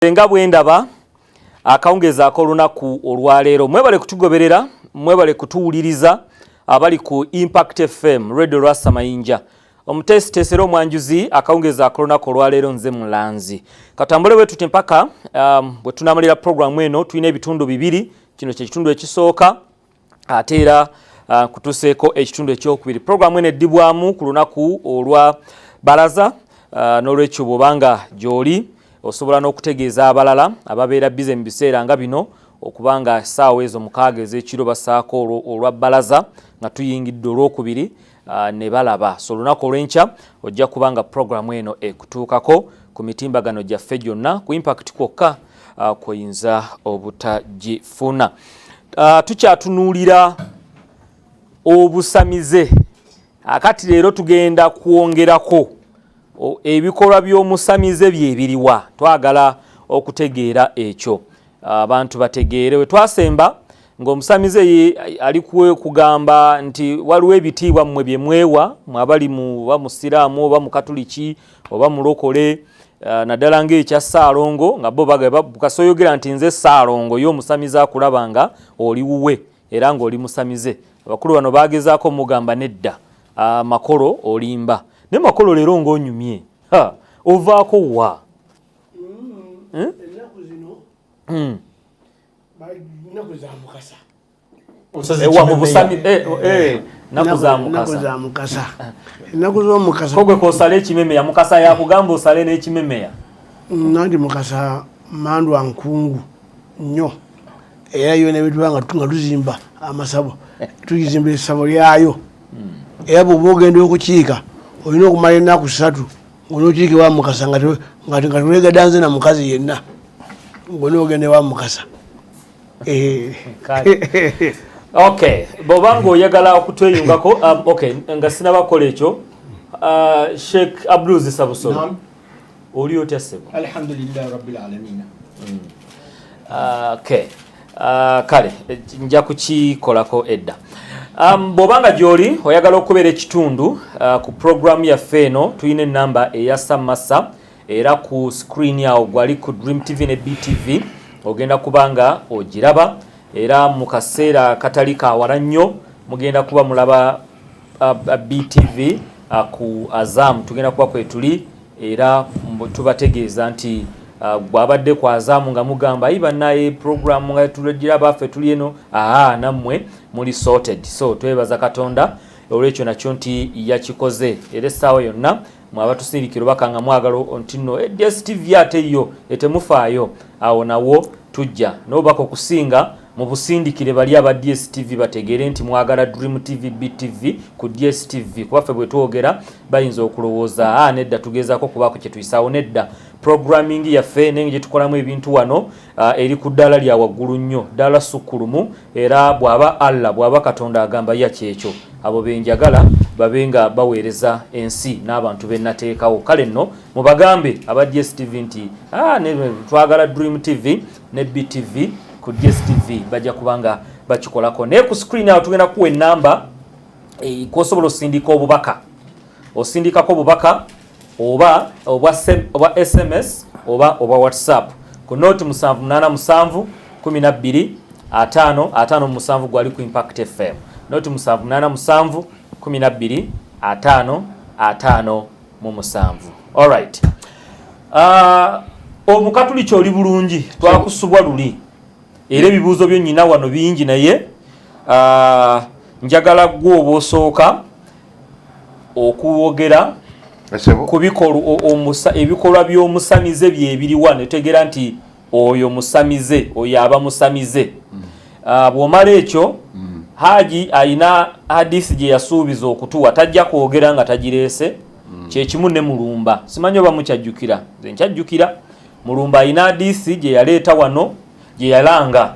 Nga bwendaba akawungeezi ak'olunaku olwaleero, mwebale kutugoberera, mwebale kutuwuliriza abali ku Impact FM Radio Lwasa Mayinja. Omuteesiteesi era omwanjuzi akawungeezi ak'olunaku olwaleero nze Mulanzi. Katambule bwe tuti mpaka bwe tunamalira puroguramu eno. Tulina ebitundu bibiri, kino kye kitundu ekisooka, ate era kutuseeko ekitundu ekyokubiri. Puroguramu eno eddibwamu ku lunaku olwa balaza, n'olwekyo bw'obanga gy'oli osobola n'okutegeeza abalala ababeera bize mu biseera nga bino okuba nga essaawa ezo 6 ez'ekiro basaako olwa balaza nga tuyingidde olwokubiri, ne balaba. So olunaku olw'enkya ojja kuba nga puroguramu eno ekutuukako ku mitimbagano gyaffe gyonna, ku Impact kwokka kwoyinza obutagifuna. Tukyatunuulira obusamize. Akati leero tugenda kwongerako ebikolwa by'omusamize byebiriwa. Twagala okutegeera ekyo, abantu bategeere. We twasemba ng'omusamize ye ali kugamba nti waliwo ebitiibwa mmwe bye mwewa, mwe abali mu oba musiraamu oba mukatuliki oba mulokole, naddala ng'ekya Ssaalongo, nga bo kasoyogera nti nze Ssaalongo, ye omusamize akulaba nga oli wuwe era ng'oli musamize. Abakulu bano bagezaako mugamba nedda, Makolo olimba. Naye Makolo leero ng'onyumye, ovaako wa? Ennaku zino nnaku za Mukasa. Ewa mu busami, nnaku za Mukasa. Nnaku za Mukasa, ennaku z'omukasa. Ko gwe kosale ekimemeya, Mukasa yakugamba osale n'ekimemeya? Nanti Mukasa mandwa nkungu nnyo, era yo nebituba nga tuzimba amasabo, tugizimba essabo lyayo. Era bw'oba ogenda okukiika olina okumala ennaku 3 ng'onookiika ewa Mukasa nga tulegadanze na mukazi yenna ng'onoogenda ewa Mukasa. Okay, bw'oba ng'oyagala okutweyungako, okay, nga sinabakola ekyo, Sheikh Abdul Sabusolo, oli otya ssebo? Alhamdulillahi rabbil alamin. Okay, kale nja kukikolako edda. Bw'obanga gy'oli oyagala okubeera ekitundu ku programu yaffe eno, tulina enamba eya Samasa era ku screen awo gwali ku Dream TV ne BTV, ogenda kubanga ogiraba. Era mu kaseera katali kawala nnyo mugenda kuba mulaba BTV ku Azam, tugenda kuba kwetuli. Era tubategeeza nti bw'abadde ku Azam nga mugamba ayi bannaye programu nga tulagiraba ffe tuli eno, aa nammwe muli sorted. So twebaza Katonda olwekyo nakyo nti yakikoze. Era essaawa yonna mwabatusindikira obaka nga mwagala nti nno DSTV ate yo etemufaayo, awo nawo tujja n'obubaka okusinga mubusindikire bali aba DSTV bategeere nti mwagala Dream TV, BTV ku DSTV, kuba ffe bwe twogera bayinza okulowooza a nedda tugezaako kubaako kye tuyisaawo. Nedda, programming yaffe nenge gye tukolamu ebintu wano eri ku ddaala lya waggulu nnyo, ddaala sukkulumu. Era bw'aba Allah, bw'aba Katonda agamba ya kyekyo, abo benjagala babe nga baweereza ensi n'abantu be nateekawo. Kale nno mubagambe aba DSTV nti twagala Dream TV ne BTV ku DSTV, bajja kubanga bakikolako. Naye ku screen awo tugenda kuwa enamba kwosobola osindika obubaka, osindikako obubaka oba obwa SMS oba obwa WhatsApp ku noti 787 12 5 57, gwali ku Impact FM, noti 787 12 5 57. Alright, omukatuliki oli bulungi? Twakusubwa luli era ebibuuzo byo nyina wano bingi, naye njagala gwe oba osooka okwogera ku ebikolwa by'omusamize byebiriwa, netegeera nti oyo musamize, oyo aba musamize. Bw'omala ekyo, Haji ayina hadisi gye yasuubiza okutuwa, tajja kwogera nga tagireese. Kyekimu ne Mulumba, simanyi oba mukyajjukira, nze nkyajjukira Mulumba ayina hadisi gye yaleeta wano gye yalanga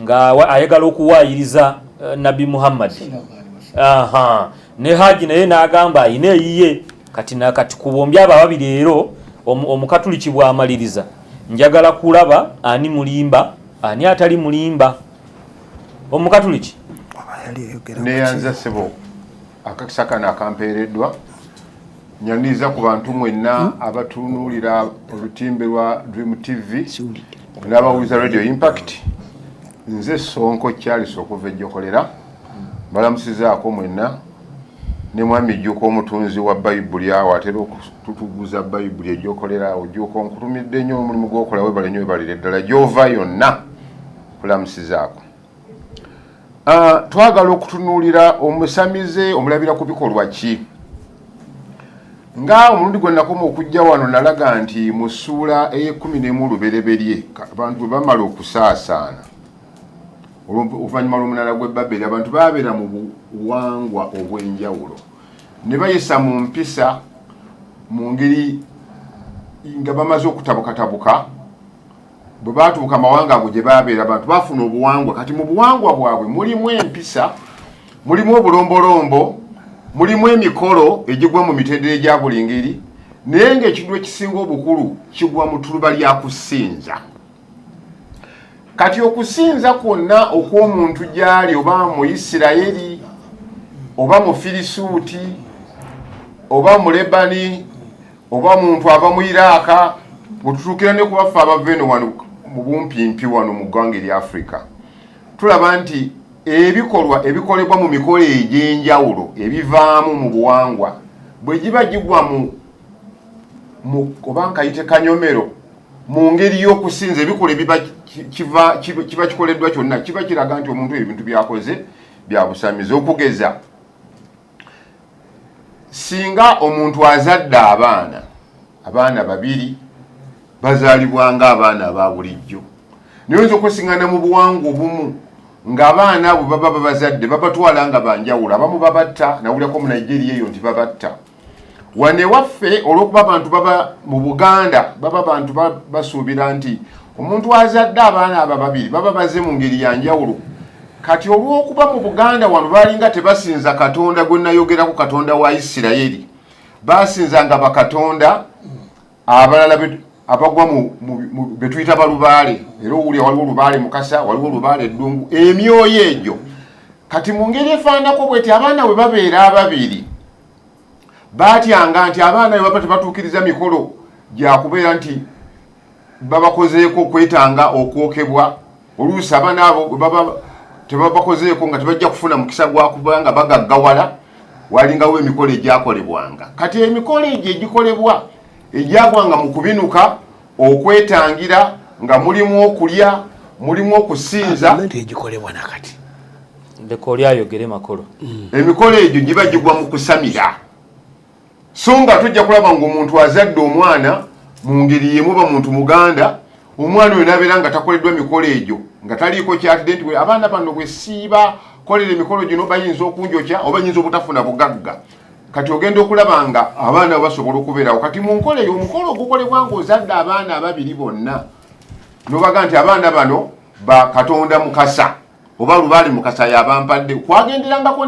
nga ayagala okuwaayiriza Nabbi Muhammad. Aha, ne Haji naye n'agamba ayina eyiye. Kati nakati ku bombi abo ababiri leero omukatuliki bw'amaliriza, njagala kulaba ani mulimba, ani atali mulimba. Omukatuliki. Neyanza ssebo akakisa kano akampeereddwa. Nyaniriza ku bantu mwenna abatunuulira olutimbe lwa Dream TV n'abawuliza Radio Impact. Nze Sonko Charles okuva ejjokolera, balamusizaako mwenna ne mwami Jjuuko omutunzi wa Bayibuli awo atera okututuguza Bayibuli ejjokolera awo. Jjuuko, nkutumidde nnyo omulimu gw'okola, webale nnyo, webalire ddala gy'ova yonna, kulamusizaako. Twagala okutunuulira omusamize omulabira ku bikolwa ki. Nga omulundi gwe nakoma okujja wano nalaga nti mu ssuula ey'ekkumi n'emu Olubereberye, abantu bwe bamala okusaasaana oluvannyuma lw'omunaala gw'e Baberi, abantu baabeera mu buwangwa obw'enjawulo ne bayisa mu mpisa mu ngeri nga bamaze okutabukatabuka. Bwe baatuuka amawanga ago gye baabeera, abantu baafuna obuwangwa. Kati mu buwangwa bwabwe mulimu empisa, mulimu obulombolombo, mulimu emikolo egigwa mu mitendera egya buli ngeri, naye ng'ekintu ekisinga obukulu kigwa mu ttuluba lya kusinza. Kati okusinza kwonna okw'omuntu gy'ali, oba mu Isirayeri oba mu Firisuuti oba mu Lebani oba muntu ava mu Iraaka, bwetutuukira ne kubaffe abava eno wano mu bumpimpi wano mu ggwanga erya Afrika, tulaba nti ebikolwa ebikolebwa mu mikolo egy'enjawulo ebivaamu mu buwangwa bwe giba gigwa mu oba nkayite kanyomero mu ngeri y'okusinza, ebikolwa ebiba kiba kikoleddwa kyonna kiba kiraga nti omuntu ebyo ebintu byakoze bya busamize. Okugeza, singa omuntu azadde abaana babiri, bazaalibwa nga abaana aba bulijjo, naye oyinza okwesiŋŋana mu buwangwa obumu ng'abaana abo baba babazadde babatwala nga banjawulo, abamu babatta. Nawulirako mu Nigeria eyo nti babatta. Wano ewaffe, olw'okuba abantu baba mu Buganda baba bantu basuubira nti omuntu azadde abaana abo babiri baba baze mu ngeri ya njawulo. Kati olw'okuba mu Buganda wano balinga tebasinza Katonda gwe nayogerako, Katonda wa Isirayeri, basinzanga bakatonda abalala abagwa betuyita balubaale. Era owulira waliwo olubaale Mukasa, waliwo olubaale Eddungu, emyoyo egyo. Kati mu ngeri efaananako bweti, abaana bwe babeera ababiri, baatyanga nti abaana bwe baba tebatuukiriza mikolo gyakubeera nti babakozeeko okwetanga okwokebwa, oluusi abaana abo bwe baba tebabakozeeko nga tebajja kufuna mukisa gwa kuba nga bagaggawala. Walingawo emikolo egyakolebwanga. Kati emikolo egyo egikolebwa egyagwanga mu kubinuka, okwetangira, nga mulimu okulya, mulimu okusinza. Gavumenti egikolebwa nakati. Leka oli ayogere makolo. Emikolo egyo giba gigwa mu kusamira, so nga tujja kulaba ng'omuntu azadde omwana mu ngeri yemu, oba muntu muganda, omwana oyo nabeera nga takoleddwa mikolo egyo, nga taliiko kyatidde nti abaana bano bwe siiba kolera emikolo gino bayinza okunjokya oba nyinza obutafuna bugagga. Kati ogenda okulaba nga abaana abo basobola okubeerawo. Kati mu nkola eyo, omukolo ogukolebwa ng'ozadde abaana ababiri bonna nobaga nti abaana bano ba Katonda Mukasa oba Lubaale Mukasa yabampadde, kwagenderangako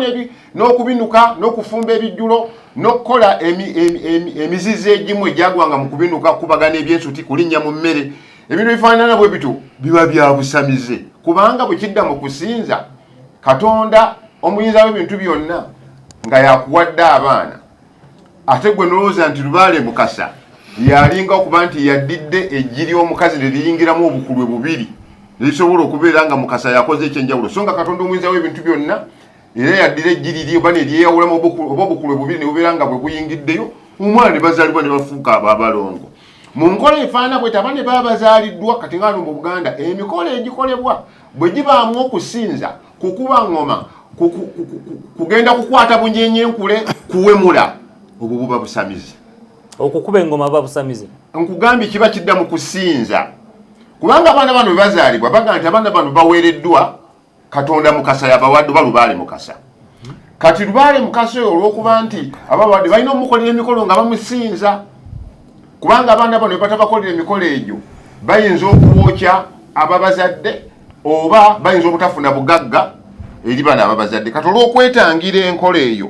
n'okubinuka n'okufumba ebijjulo n'okukola emizizo egimu egyagwanga mu kubinuka, kubagana ebyensuti, kulinnya mu mmere, ebintu ebifaanana bwe bityo biba bya busamize, kubanga bwe kidda mu kusinza Katonda omuyinza w'ebintu byonna nga yakuwadde abaana, ate gwe nolowooza nti Lubaale Mukasa yalinga okuba nti yaddidde eggi ly'omukazi ne liyingiramu obukulwe bubiri nelisobola okubeera nga Mukasa yakoze ekyenjawulo, so nga Katonda omuyinza w'ebintu byonna era yaddira eggi liri oba neryeyawulamu oba obukulwe bubiri ne bubeera nga bwe buyingiddeyo omwana ne bazaalibwa ne bafuuka abo abalongo. Mu nkola efaanana bweti, aba ne baba bazaaliddwa kati nga mu Buganda, emikolo egikolebwa bwe gibaamu okusinza, kukuba ngoma, kugenda kukwata bunyenyenkule, kuwemula, obwo buba busamize. Okukuba engoma buba busamize? Nkugambye kiba kidda mu kusinza, kubanga abaana bano bwe bazaalibwa baga nti abaana bano baweereddwa Katonda Mukasa yabawadde oba Lubaale Mukasa. Kati Lubaale Mukasa oyo, olw'okuba nti abawadde, balina omukolera emikolo nga bamusinza, kubanga abaana bano bebatabakolera emikolo egyo bayinza okuwokya ababazadde oba bayinza obutafuna bugagga eri bano ababazadde. Kati olw'okwetangira enkola eyo,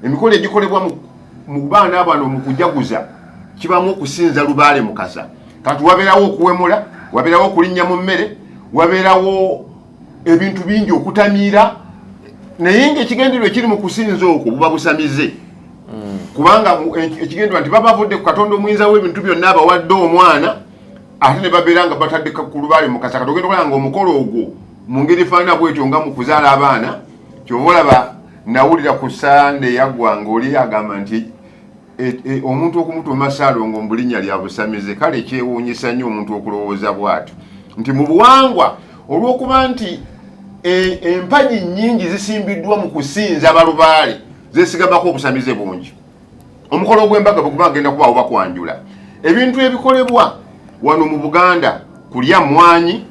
emikolo egikolebwa mu baana bano mu kujaguza kibamu okusinza Lubaale Mukasa. Kati wabeerawo okuwemula, wabeerawo okulinnya mu mmere, wabeerawo ebintu bingi, okutamiira, naye ngaekigendererwa ekiri mu kusinza okwo buba busamize. Kubanga ekigendwa nti babavudde ku Katonda omuyinza w'ebintu byonna abawadde omwana, ate ne babeera nga batadde ku lubaale Mukasa. Kati ogenda okulaba nga omukolo ogwo mu ngeri efaanana bwetyo nga mu kuzaala abaana, kyova olaba nawulira ku Sande yaggwa ng'oli agamba nti omuntu okumutuuma Ssaalongo mu linnya lya busamize. Kale kyewuunyisa nnyo omuntu okulowooza bw'atyo nti mu buwangwa, olw'okuba nti empagi nnyingi zisimbiddwa mu kusinza balubaale, zeesigamako obusamize bungi. Omukolo gw'embaga bwe guba genda kubaawo bakwanjula, ebintu ebikolebwa wano mu Buganda kulya mmwanyi,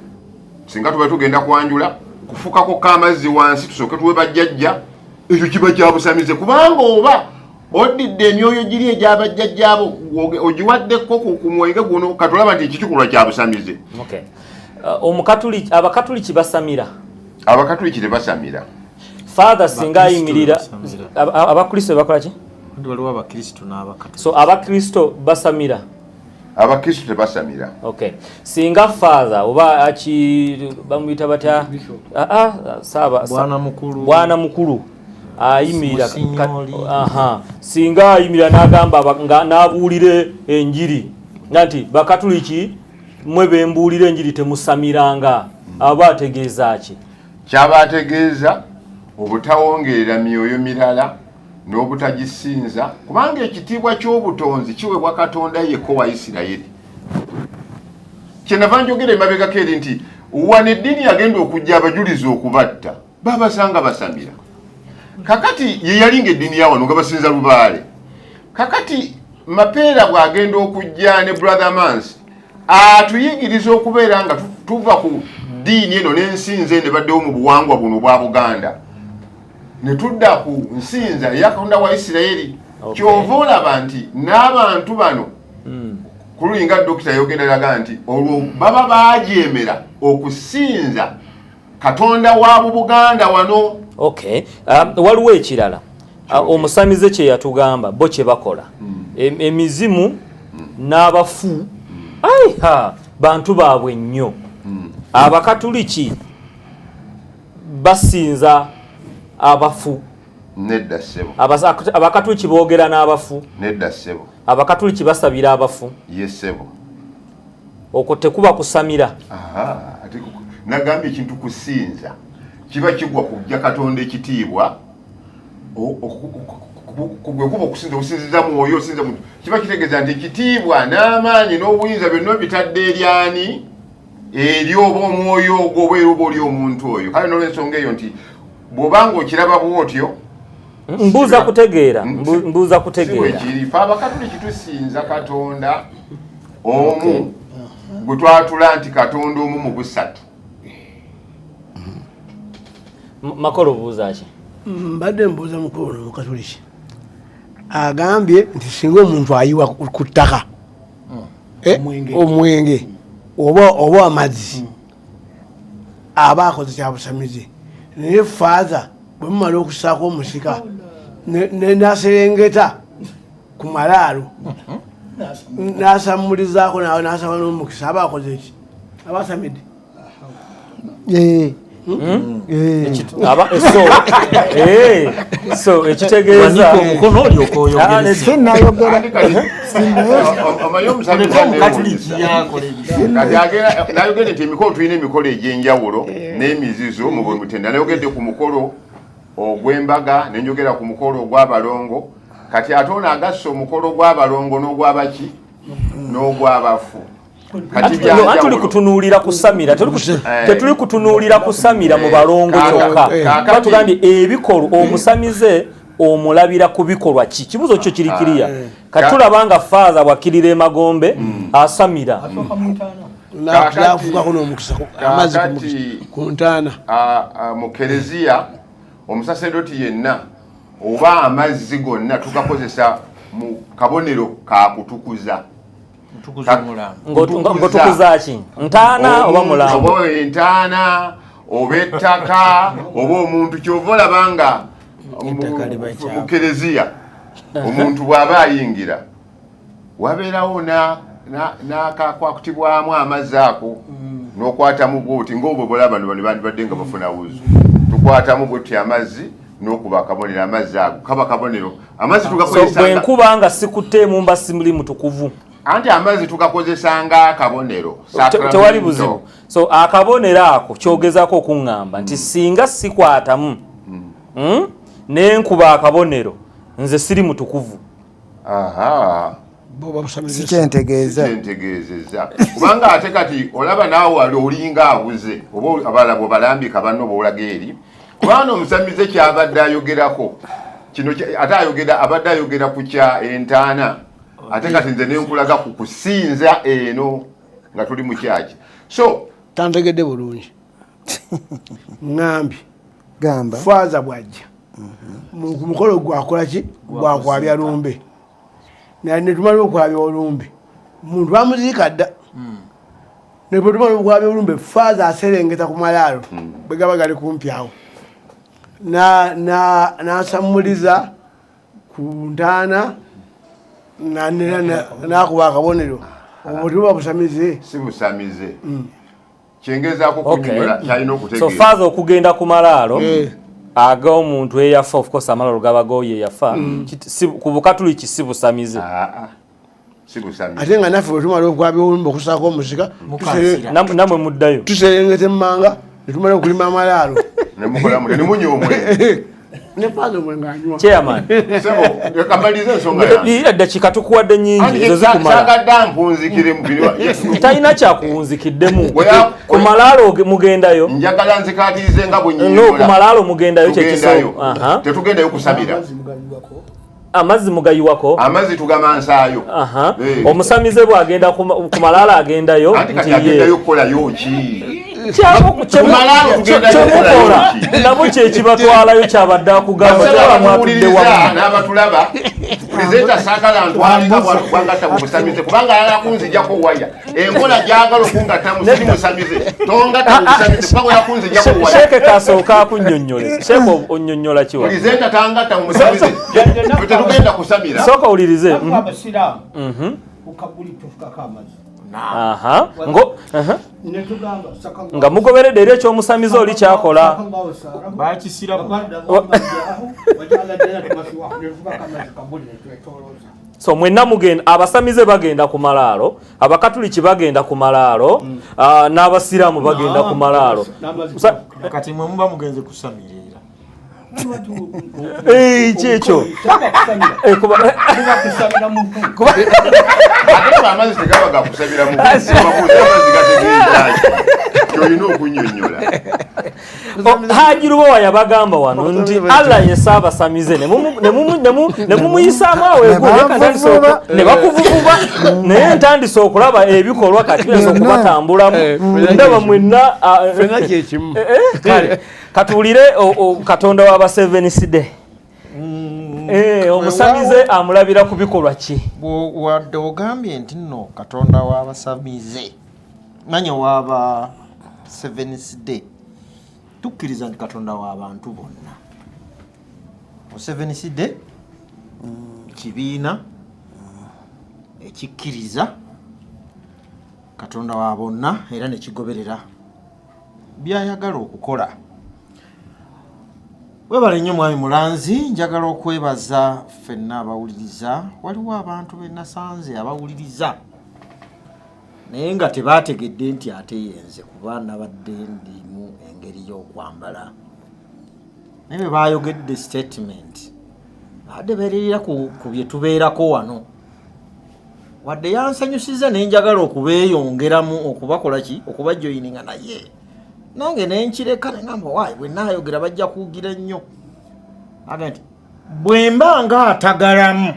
singa tuba tugenda kwanjula, kufukako k'amazzi wansi tusooke tuwe bajjajja, ekyo kiba kya busamize, kubanga oba oddidde emyoyo giri egy'abajjajjaabo ogiwaddeko ku mwenge guno. Katulaba nti ekikikolwa kya busamize. Okay. Abakatuliki basamira? Abakatuliki tebasamira. Father singa ayimirira, Abakristo bakola ki? Waliwo Abakristo n'Abakatuliki. So Abakristo basamira? Abakristo tebasamira. Okay, singa father oba aki bamuyita batya, saaba Bwana mukulu. Bwana mukulu ayimirira, singa ayimirira n'agamba n'abuulire enjiri nti bakatuliki mwe bembuulira enjiri temusamiranga, aba ategeeza ki? Kyaba ategeeza obutawongerera myoyo mirala n'obutagisinza, kubanga ekitiibwa ky'obutonzi kiweebwa Katonda yekka wa Isirayiri. Kyenava njogera emabegako eri nti wano eddiini yagenda okujja abajulizi okubatta babasanga basamira. Kakati ye yali nga eddiini ya wano nga basinza lubaale. Kakati Mapeera bw'agenda okujja ne Brother Mans atuyigiriza okubeera nga tuva ku ddiini eno n'ensinza eno ebaddewo mu buwangwa buno obwa Buganda ne tudda ku nsinza eya Katonda wa Isirayiri. Kyova olaba nti n'abantu bano kululinga dokita yogenda laga nti olwo baba baajemera okusinza Katonda wa Buganda wano. Okay. Waliwo ekirala omusamize kye yatugamba bo kye bakola, emizimu n'abafu aiha bantu baabwe nnyo. Abakatuliki basinza abafu? Nedda ssebo. Abakatuliki boogera n'abafu? Nedda ssebo. Abakatuliki basabira abafu? Ye ssebo. Okwo tekuba kusamira? Nagambye ekintu kusinza kiba kigwa kujja Katonda ekitiibwa, gwe kuba okusinza obusinziza mwoyo osinza muntu, kiba kitegeeza nti ekitiibwa n'amaanyi n'obuyinza byonna obitadde eryani, eri oba omwoyo ogwo oba era oba oli omuntu oyo. Kale n'olwensonga eyo nti bw'obanga okiraba bw'otyo. Mbuuza kutegeera, mbuuza kutegeera. Kiri fe Abakatuliki tusinza Katonda omu gwe twatula nti Katonda omu mu busatu. Makolo, buuza ki? Mbadde mbuuza mukulu ono Mukatuliki, agambye nti singa omuntu ayiwa ku ttaka omwenge oba amazzi, aba akoze kyabusamize, naye faaza bwe mumala okusaako omusika naserengeta ku malaalo nasamulizaako nasaba n'omukisa, aba akoze ki? Aba asamidde? So ekitegeeza omukono olyoka oyogerese. Omanyi omusamize kati nayogedde nti emikolo, tulina emikolo egy'enjawulo n'emizizo mu buli mutendera. Nayogedde ku mukolo ogw'embaga, nenjogera ku mukolo ogw'abalongo. Kati ate ono agasse omukolo gw'abalongo n'ogwabaki n'ogw'abafu. Kati tuli kutunuulira kusamira, tetuli kutunuulira kusamira mu balongo kyokka. Batugambye ebikolwa, omusamize omulabira ku bikolwa ki? Kibuzo kyo kiri kiriya. Kati tulaba nga faaza bwakirira emagombe asamira. Nafukako n'omukisa amazzi ku ntaana. Mu kereziya omusaseredoti yenna oba amazzi gonna tugakozesa mu kabonero ka kutukuza. Ng'otukuza ki? Ntaana oba mulambo? Oba entaana oba ettaka oba omuntu. Kyova olaba nga mu kereziya omuntu bw'aba ayingira wabeerawo n'akakwakutibwamu amazzi ako n'okwatamu bwoti, ng'obwo bolaba bano bandibadde nga bafuna wuzu, tukwatamu bwoti amazzi. N'okuba akabonero, amazzi ago kaba kabonero, amazzi So tugakozesa bwe nkuba nga sikutte mba simuli mutukuvu? Anti amazzi tugakozesa nga akabonero. Tewali buzibu. So akabonero ako kyogezaako okuŋŋamba nti singa sikwatamu, Nenkuba akabonero, nze siri mutukuvu? Aha. Bo babusamize. Sikyentegeeza. Kyentegeezezza, kubanga ate kati olaba naawe wali olinga abuze, oba abalala bwebalambika banno boolaga eri, kubanga omusamize kyabadde ayogerako kino ate ayogera, abadde ayogera ku kya entaana, ate kati nze nenkulaga ku kusinza eno nga tuli mu kyaki, so Tantegedde bulungi. Ŋŋambye Gamba. Faaza bw'ajja ku mukolo gwakola ki, gwakwabya lumbe, naye netumala okwabya olumbe, muntu bamuziika dda. Ne bwe tumala okwabya olumbe, faaza aserengeta ku malaalo bwe gaba gali kumpi awo, n'asammuliza ku ntaana, n'akuba akabonero. Obwo tuba busamize? Si busamize. Kyengezaako Okay. kunyonyola kyalina So okutegeera. Faaza okugenda ku malaalo ag'omuntu eyafa, of course amalaalo gaba g'oyo eyafa, ku Bukatuliki si busamize? Ah, ah. Si busamize. Ate nga naffe bwe tumala okwabya olumbe, okusaako omusika, Mukansira. Nammwe muddayo? Tuserengeta emmanga netumala okulima amalaalo. Nemukolamu nemunywa omwenge. Ne faaza omwenge anywa. Chairman. Sebo, leka mmalirize ensonga yange. Eddakiika tukuwadde nyingi, Anti ezo zikumala. saagadde ampunzikire mu bino. Talina kyakuwunzikiddemu. Bwe Ku malaalo mugendayo? Njagala nzikatirize nga bwe No, ku nnyonnyola. malaalo mugendayo? Tugendayo. Kyekiso. Tetugendayo kusabira. Amazzi mugayiwako? Amazzi tugamansaayo. Aha. Eh. Omusamize bw'agenda ku malaalo agendayo? Anti kati Nti ye agendayo kukolayo ki? Kyabo- Ku malaalo tugendayo kyemukola kukolayo ki? nabo kyekibatwalayo, kyabadde akugamba. Basaba Kyaba mwatudde bamuwuliriza wamu. n'abatulaba. Pulezidenti saagala ntwalinga bwangatta mu busamize, kubanga ayagala kunzijjako waya. Enkola gyagala okungattamu siri musamize. Tongatta mu busamize kubanga oyagala kunzijjako waya. Sheeke kasooka akunnyonnyole. Sheeke, onnyonnyola kiwa? Pulezidenti tangatta mu musamize. Ffe tetugenda kusamira. Sooka owulirize. Nafe abasiraamu ku kabuli tufukako amazzi. Aha. Aha. Netugamba Nga mugoberedde eri ekyomusamize oli kyakola. Bakisiramu. Kabuli netwetolooza. So mwenna mugenda, abasamize bagenda ku malaalo, Abakatuliki bagenda ku malaalo, n'Abasiraamu bagenda ku malaalo. N'amazzi. Kati mwe muba mugenze kusamira era? Eh, ki ekyo? Eh, Kuba kusamira mufu. Ate ffe amazzi tegaba gakusabira mu, babuuza amazzi gategeeza ki, kyolina okunnyonnyola. Haji Lubowa yabagamba wano nti Allah ye saabasamize, ne mumuyisaamu awo Ne egulu. banvuvuba. Ne bakuvuvuba, naye ntandise okulaba ebikolwa kati biyinza okubatambulamu. Ndaba mwenna Ffenna kyekimu. Eh, kale katuwulire Katonda w'aba Seventh Day. Omusamize amulabira ku bikolwa ki? Wadde ogambye nti nno Katonda w'abasamize, manya waba Seventh Day, tukkiriza nti Katonda w'abantu bonna. Mu Seventh Day kibiina ekikkiriza Katonda wa bonna era nekigoberera byayagala okukola. Webale nnyo mwami Mulanzi. Njagala okwebaza ffenna abawuliriza. Waliwo abantu be nasanze abawuliriza naye nga tebategedde nti ate yenze, kuba nabadde ndimu engeri y'okwambala, naye bwe bayogedde statement abadde beererera ku bye tubeerako wano. Wadde yansanyusiza, naye njagala okubeeyongeramu, okubakola ki, okubajoyininga, naye nange nenkireka nengamba waayi bwe naayogera bajja kuwugira nnyo. Aga nti bwe mba nga atagalamu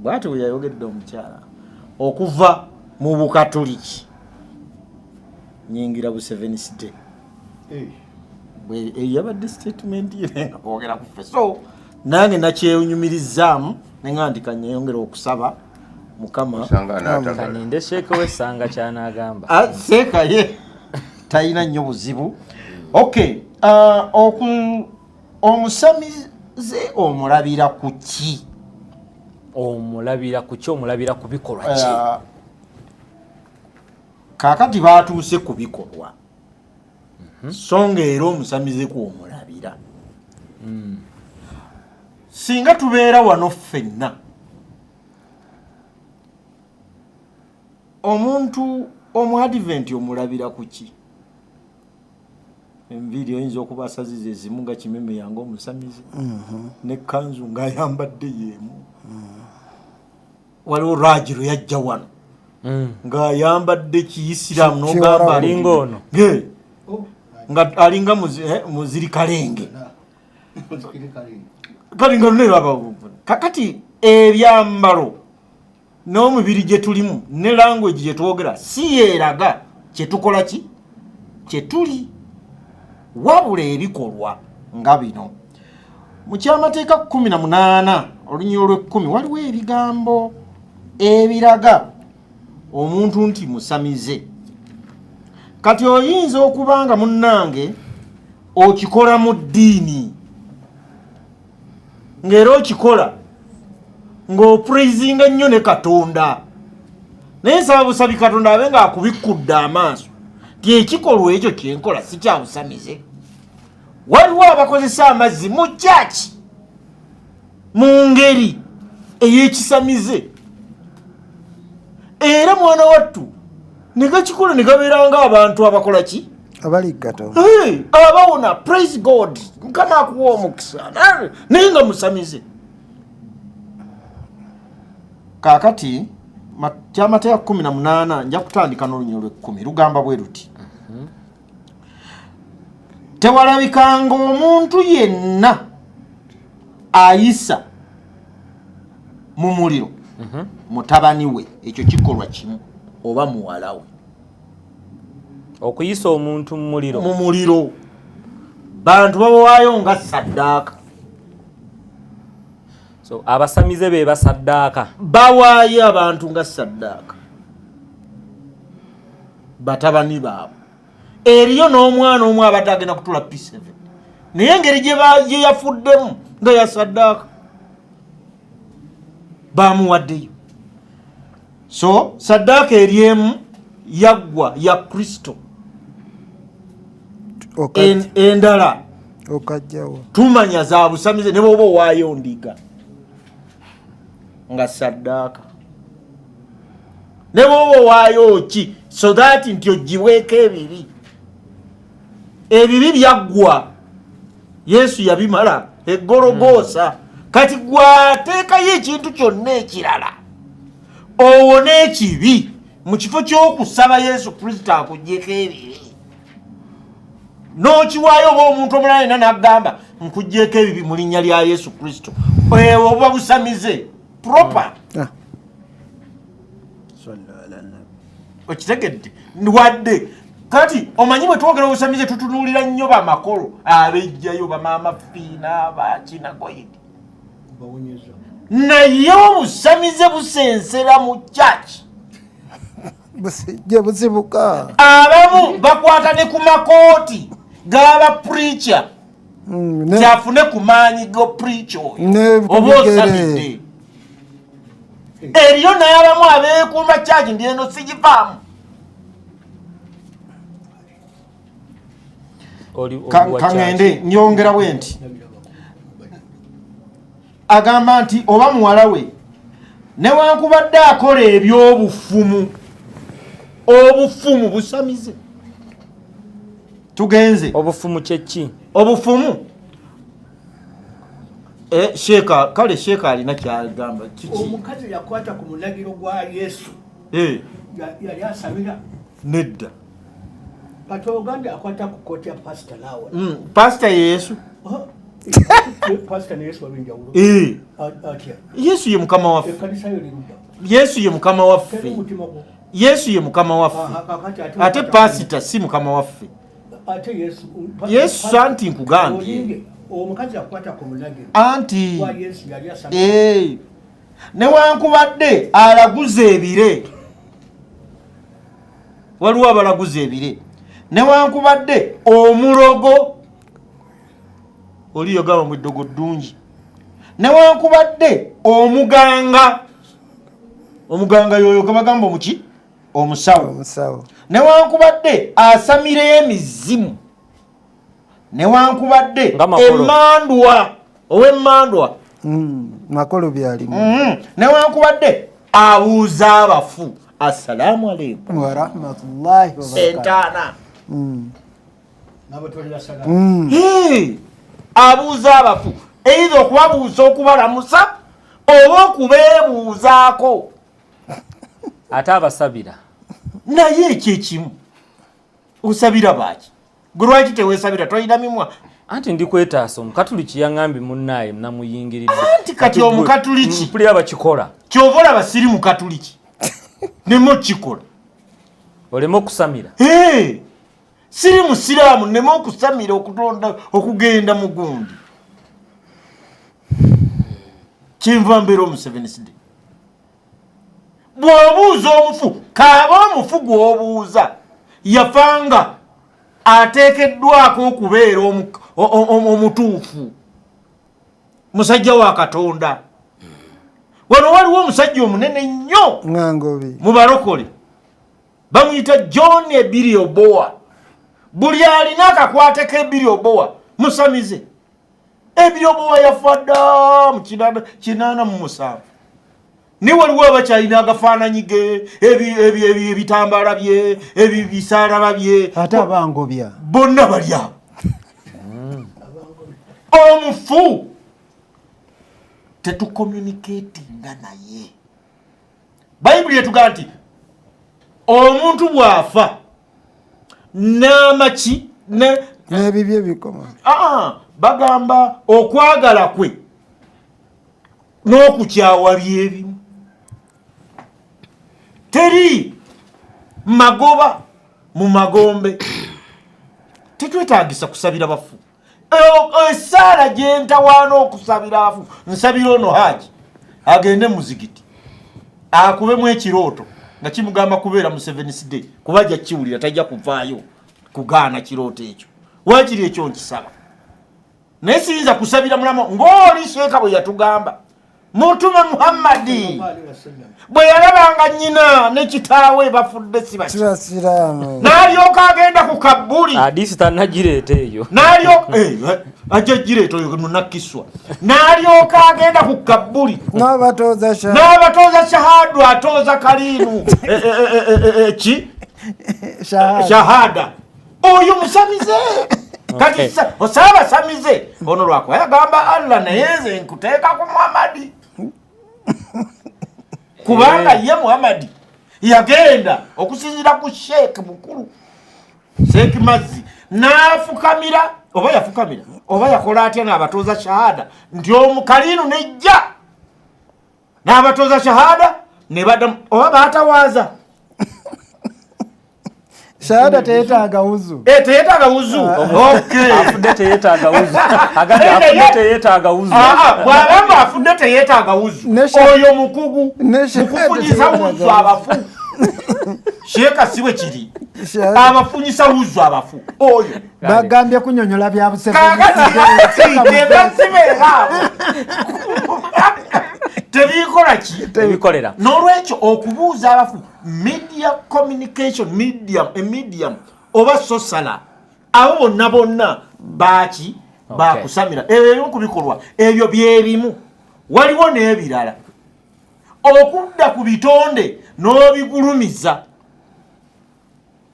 bwati bwe yayogedde omukyala okuva mu Bukatuliki nyingira bu Seventh Day. Yabadde statement ye, naye nga boogera ku ffe, so nange nakyeunyumirizaamu nenga nti kanyeyongera okusaba Mukama. Osanga anaatagala. Kaninde sheeke w'essanga kyanagamba. Ah, seeka ye talina nnyo buzibu. Okay, omusamize omulabira ku ki? Omulabira ku ki? Omulabira ku bikolwa ki? Kaakati batuuse ku bikolwa, so nga era omusamize ku omulabira. Singa tubeera wano ffenna, omuntu omuadventi omulabira ku ki? Enviiri oyinza okuba asaziza ezimu nga kimeme yange omusamize, nekkanzu ng'ayambadde yeemu. Waliwo ragiro yajja wano ng'ayambadde kiyisiraamu n'ogamba Alinga ono. Nga alinga muziri kalenge kalinga neraba. Kakati ebyambalo n'omubiri gye tulimu ne language gye twogera si yeeraga kyetukola ki kyetuli, wabula ebikolwa nga bino. Mu Kyamateeka 18 olunyiriri olw'ekkumi waliwo ebigambo ebiraga omuntu nti musamize. Kati oyinza okuba nga munnange okikola mu ddiini, ng'era okikola ng'opraisinga nnyo ne Katonda, naye nsaba busabi Katonda abe ng'akubikkudde amaaso ti ekikolwa ekyo kyenkola si kyabusamize. Waliwo abakozesa amazzi mu kyaki mu ngeri ey'ekisamize, era mwana wattu ne gakikola ne gabeera ng'abantu abakola ki? Abaliggato. Hey, abawona, praise God, Mukama akuwa omukisa, naye nga musamize. Kaakati Kyamateeka 18, nja kutandika n'olunyiriri lw'ekkumi, lugamba bwe luti: tewalabikanga omuntu yenna ayisa mu muliro mutabani we, ekyo kikolwa kimu, oba muwala we. Okuyisa omuntu mu muliro. Mu muliro, bantu babawaayo nga saddaaka. So abasamize be basaddaaka. Bawaayo abantu nga saddaaka, batabani baabwe. Eriyo n'omwana omu abadde agenda kutula P7, naye engeri gye yafuddemu nga yasaddaaka, bamuwaddeyo. So saddaaka eri emu yaggwa, ya Kristo. Endala Okajjawo. Tumanya za busamize. Ne bwoba owaayo ndiga nga saddaaka, ne bwoba owaayo ki so that nti ogibweko ebibi, ebibi byaggwa, Yesu yabimala egologoosa. Kati gwateekayo ekintu kyonna ekirala owone ekibi mu kifo ky'okusaba Yesu Kristo akugyeko ebibi, n'okiwaayo oba omuntu omulala yenna n'agamba nkugyeko ebibi mu linnya lya Yesu Kristo, ewo obuba busamize proper. Okitegedde? Wadde kati omanyi bwe twogera obusamize tutunuulira nnyo bamakolo abejjayo, bamaama Fiina, bakinagoyidi, naye obusamize busensera mu kyaki. Gye busibuka. Abamu bakwata ne ku makooti g'aba preacher kyafune ku maanyi go preacher oyo Ne ku oba bigere. osamidde. Eriyo n'abamu abeekuuma kyaki ndi eno sigivaamu. Oli wa Kaŋŋende nyongera bwe nti agamba nti oba muwala we, newankubadde akola ebyobufumu, obufumu busamize. Tugenze. Obufumu kyeki? Obufumu, sheeka, kale sheeka alina kyagamba kiki? Omukazi yakwata ku mulagiro gwa Yesu yali asamira? Nedda. Kati ogambye akwata ku kooti ya pasita naawe. Pasita Yesu. Pasita ne Yesu wabinjawulo? Atya? Yesu ye Mukama waffe. Ekkanisa yo lirudda? Yesu ye Mukama Teri waffe. mutima gwo. Yesu ye Mukama waffe. Aha, kakati ate Ate pasita si Mukama waffe. Ate Yesu? Yesu, anti nkugambye. Olinge, omukazi akwata ku mulagiro Anti gwa Yesu yali asamira? Newankubadde alaguza ebire, waliwo abalaguza ebire, newankubadde omulogo oli yogamba mu ddogo ddungi, newankubadde omuganga, omuganga yoyo gabagamba omuki, omusawo. Omusawo. Newankubadde asamira emizimu. Newankubadde Nga makolo. Emandwa, ow'emmandwa. Makolo byalimu. Newankubadde abuuza abafu, assalaamu aleikum warahmatullahi wabarakatuh. Entaana. N'abatwalira salaamu. Hey! Abuuza abafu, eitha okubabuuza okubalamusa oba okubeebuuzaako. Ate abasabira. Naye ekyo ekimu, osabira baaki? Gwe lwaki teweesabira? Tolina mimwa? Anti ndi kwetaasa, omukatuliki yaŋŋambye, munnaaye namuyingiridde. Anti kati omukatuliki Mpulira bakikola. Kyova olaba siri mukatuliki, neme okukikola. Oleme okusamira. Hey! Siri musiraamu, neme okusamira, okutonda, okugenda mu gundi. Kyenva mbeera omuseveniside. Bw'obuuza omufu, kaaba omufu gw'obuuza yafanga ateekeddwako okubeera omutuufu, musajja wa Katonda. Wano waliwo omusajja omunene nnyo Ngangobi. mu balokole, bamuyita John Ebiri Obowa. Buli alina akakwate k'Ebiri Obowa musamize. Ebiri Obowa yafa dda mu 87, ne waliwo abakyalina agafaananyi ge, ebitambaala bye, ebisaalaba bye. Ate abangobya. Bonna bali awo. Omufu tetucommunicatinga naye. Bayibuli etugaa nti omuntu bw'afa n'amaki ne N'ebibye bikoma. Aa, bagamba okwagala kwe n'okukyawa byebimu, teri magoba mu magombe. Tetwetagisa kusabira bafu. Esaala gyentawaana okusabira abafu, nsabira ono Haji agende muzigiti akubemu ekirooto nga kimugamba kubeera mu Seventh Day, kuba ajja kiwulira, tajja kuvaayo kugaana kirooto ekyo. Wakiri ekyo nkisaba, naye siyinza kusabira mulamu ng'oli sheeka bwe yatugamba. Mutume Muhammadi bwe yalabanga nnyina ne kitaawe bafudde, si baki? Kibasiraamu. N'alyoka agenda ku kabbuli. Hadisi tannagireeta eyo. N'alyoka ajja gireeta oyo munakiswa. N'alyoka agenda ku kabbuli N'abatooza sha. N'abatooza shahadu, atooza kaliinu ki? Shahada. Shahada. Oyo musamize kati. Osaabasamize ono lwakuba yagamba Allah, naye nze nkuteeka ku Muhammadi, kubanga ye Muhammadi yagenda okusinziira ku sheek mukulu, Sheek Mazzi, n'afukamira oba yafukamira oba yakola atya n'abatooza shahada nti omukaliinu nejja n'abatooza shahada ne baddamu oba baatawaaza. Shahada teyetaaga wuzu. Eh, teyetaaga wuzu. Okay. Afudde teyetaaga wuzu. Agambye afudde teyetaaga wuzu. Ah, ah, bw'abanga afudde teyetaaga wuzu. Oyo mukugu Ne shahada mukufunyisa teyetaaga wuzu wuzu. abafu. Sheeka, si bwe kiri? Shahada. Abafunyisa wuzu abafu oyo. Bagambye kunyonyola bya Kakati tebasibeera abo, tebikola ki? Tebikolera. N'olwekyo okubuuza abafu, media communication medium, a medium oba sosala, abo bonna bonna baki bakusamira. Ebyo ebimu ku bikolwa ebyo byebimu, waliwo n'ebirala. Okudda ku bitonde n'obigulumiza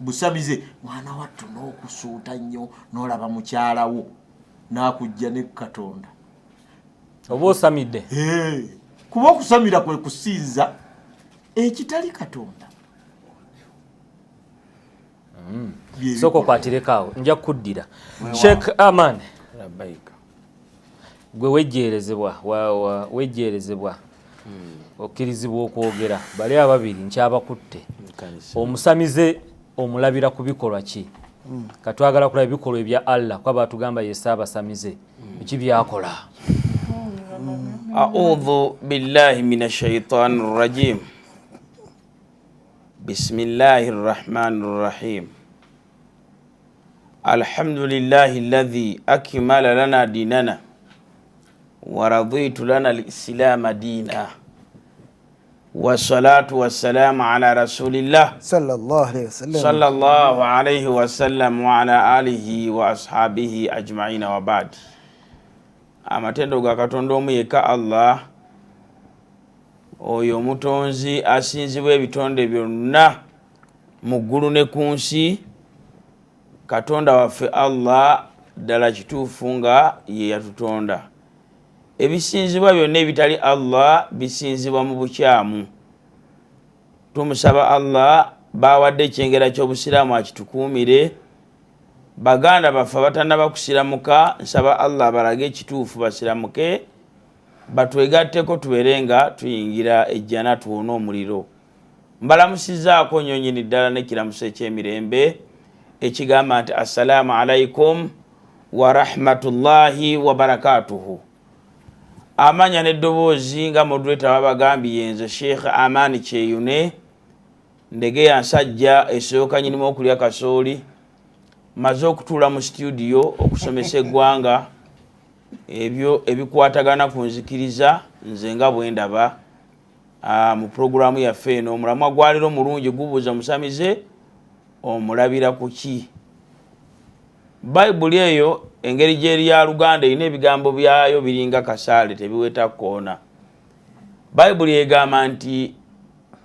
busamize. Mwana wattu, n'okusuuta nnyo n'olaba mukyalawo n'akujja ne Katonda. Oba osamidde. Hey, kuba okusamira kwe kusinza ekitali Katonda. Bye Sooka okwatireko awo, nja kukuddira. Sheikh Aman. Labbaika. Gwe wejjeerezebwa, wejjeerezebwa, okkirizibwa okwogera. Bali ababiri nkyabakutte. Omusamize omulabira ku bikolwa ki? Katwagala kulaba ebikolwa ebya Allah, kuba batugamba ye Ssaabasamize, biki byakola? أعوذ بالله من الشيطان الرجيم، بسم الله الرحمن الرحيم، الحمد لله الذي أكمل لنا ديننا ورضيت لنا الإسلام دينا. Wassalatu wassalamu ala rasulillah sallallahu alaihi wasallam. Sallallahu alaihi wasallam wa ala alihi wa ashabihi ajmaina wa ba'd. Amatendo ga Katonda omu yekka Allah, oyo omutonzi asinzibwa ebitonde byonna mu ggulu ne ku nsi. Katonda waffe Allah ddala kituufu nga ye yatutonda. Ebisinzibwa byonna ebitali Allah bisinzibwa mu bukyamu. Tumusaba Allah bawadde ekyengera ky'obusiraamu akitukuumire. Baganda baffe abatannaba kusiramuka, nsaba Allah abalage ekituufu basiramuke, batwegatteko tubeere nga tuyingira ejjana tuwone omuliro. Mbalamusizaako nnyo nnyini ddala n'ekiramuso eky'emirembe ekigamba nti assalaamu alaikum wa rahmatullahi wa barakatuhu. Amanya n'eddoboozi nga moderator babagambye, nze Sheikh Amani Kyeyune, Ndegeya nsajja esooka nyinimu okulya kasooli. Maze okutuula mu studio okusomesa eggwanga ebyo ebikwatagana ku nzikiriza nze nga bwe ndaba. Mu pulogulaamu yaffe eno omulamwa gwaliro mulungi gubuuza musamize omulabira ku ki. Bayibuli eyo engeri gyeri ya Luganda erina ebigambo byayo biringa kasaale, tebiweta kkoona. Bayibuli egamba nti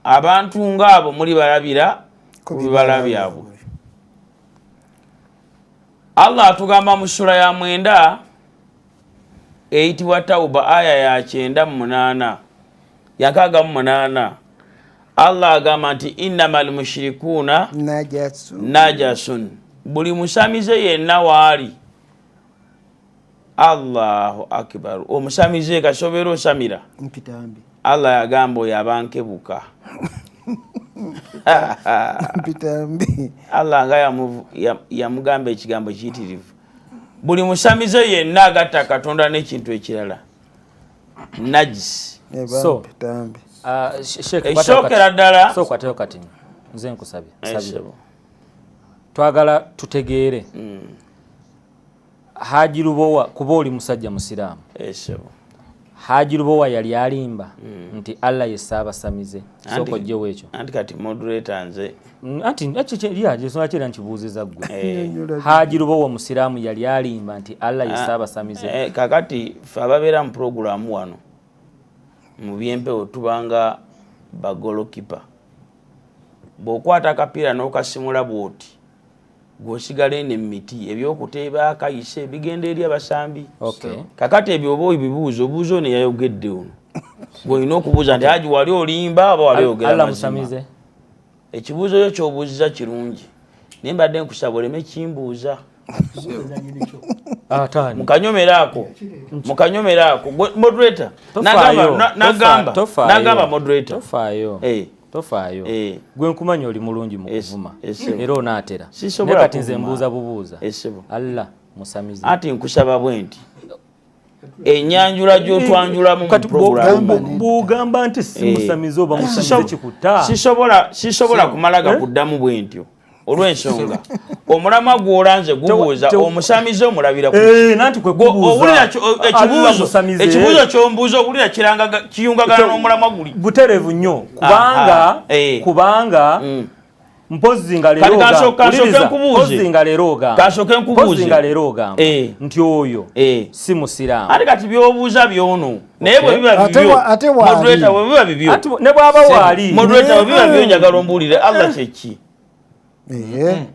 abantu ng'abo muli balabira ku bibala byabwe. Allah atugamba mu ssula ya 9 eyitibwa Tauba, aya ya 98, ya 68. Allah agamba nti innama almushrikuuna najasun, buli musamize yenna waali. Allahu akbar. Omusamize kasobeera osamira mpitambi. Allah yagamba oyo abankebuka. Mpitambi. Allah nga yamugamba ekigambo kiyitirivu, buli musamize yenna agatta Katonda n'ekintu ekirala najisi. So, mpitambi. Ekisookera ddala so kwatayo kati nze nkusabye, nsabye. Twagala tutegeere Haji Lubowa, kuba oli musajja musiraamu. Haji Lubowa yali alimba nti Allah ye ssaabasamize? Sooka ojjewo ekyo. Anti kati moderator nze Anti ensonga kyera nkibuuziza ggwe. Haji Lubowa omusiraamu yali alimba nti Allah ye ssaabasamize? Kakati fe ababeera mu puroguramu wano mu byempewo tubanga bagolokipa. Bw'okwata akapiira n'okasimula bw'oti, gw'osigala eno emiti ebyokuteeba akayise bigenda eri abasambi. Kakati ebyo oba ebibuuzo obuuza ono eyayogedde, ono gw'olina okubuuza nti Haji wali olimba oba wali oyogera Allah mazima? Musamize. Ekibuuzo kyo ky'obuuziza kirungi, naye mbadde nkusaba oleme kimbuuza. Ataani? Mukanyomero ako, mukanyomero ako. Moderator Tofaayo, nagamba tofaayo. Nagamba moderator. Tofaayo. Tofaayo. Gwe nkumanya oli mulungi mu kuvuma era onaatera. Sisobola Naye kati nze kuvuma. mbuuza bubuuza. Ssebo. Allah musamize? Anti nkusaba bwe nti enyanjula gy'otwanjulamu mu Kati programu bw'ogamba nti si musamize oba musamize kikuta. Sisobola kumala gakuddamu bwe ntyo olw'ensonga omulamwa gw'olanze gubuuza omusamize omulabira ku Eh, nanti kwe kubuuza. Owulira Allah musamize. Ekibuuzo ky'ombuuza owulira kiranga kiyungagana n'omulamwa guli. Butereevu nnyo kubanga Aha, eh. kubanga mpozi nga leero Kati kansooke wuliriza, nkubuuze. mpozi nga leero ogamba Kansooke nkubuuze. Mpozi nga leero ogamba nti oyo si musiraamu. Ate kati by'obuuza by'ono, naye bwe biba bibyo Ate waali. Moderator, bwe biba bibyo Ati ne bw'aba waali. Moderator, bwe biba bibyo njagala ombuulire Allah kyeki.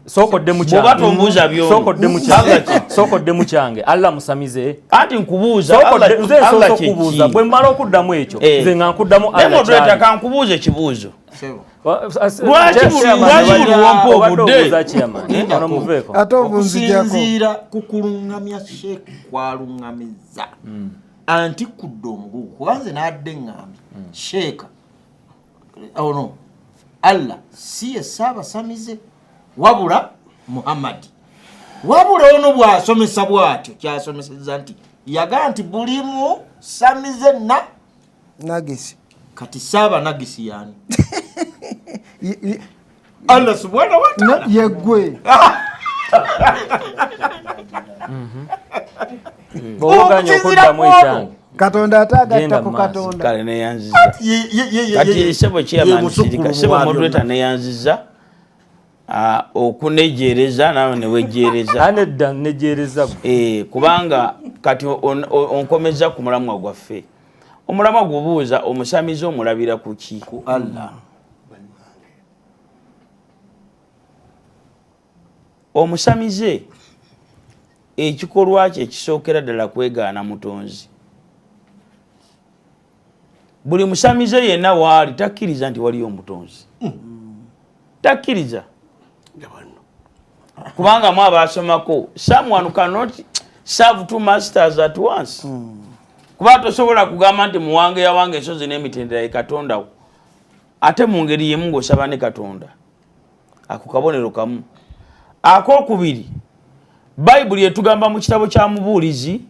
Sooka oddemu Bw'oba kyange. tombuuza by'ono. Sooka oddemu Allah kyange. kyeki. Sooka oddemu kyange. Allah musamize? Anti nkubuuza Sooka nze Allah nsoose kyeki. okubuuza, bwe mmala okuddamu ekyo nze nga nkuddamu Naye Allah moderator, kyali. kankubuuza ekibuuzo. Lwaki Lwaki buli wompa obadde obudde? obuuza chairman? Ono muveeko. Ate obunzijako. Okusinziira ku kulungamya Sheekh kwaluŋŋamizza antikkudde omugugu, kuba nze n'adde eŋŋambye Sheeka ono Allah si ye ssaabasamize wabula Muhammadi, wabula ono bw'asomesa bw'atyo kyasomeseza nti yagaa nti buli musamize na nagisi. Kati saaba nagisi yani Allah subhanahu wa ta'ala. Yeggwe. Bw'oba oganye Okusinziira okuddamu ku ono. ekyange. Katonda ate agatta ku Katonda. Kale neyanziza. Kati sebo chairman sirika, sebo moderator neyanziza. Okunejeereza naawe newejeereza. Anedda nejeereza. Kubanga kati onkomeza ku mulamwa gwaffe. Omulamwa gubuuza omusamize omulabira ku ki? Ku Allah. Omusamize ekikolwa kye ekisookera ddala kwegaana mutonzi. Buli musamize yenna waali takkiriza nti waliyo omutonzi. Takkiriza. Kubanga mu abaasomako, someone cannot serve two masters at once. Kuba tosobola kugamba nti muwange yawange ensozi n'emitendera ye Katonda wo. Ate mu ngeri y'emu ng'osaba ne Katonda. Ako kabonero kamu. Akokubiri, Bayibuli etugamba mu kitabo kya Mubuulizi,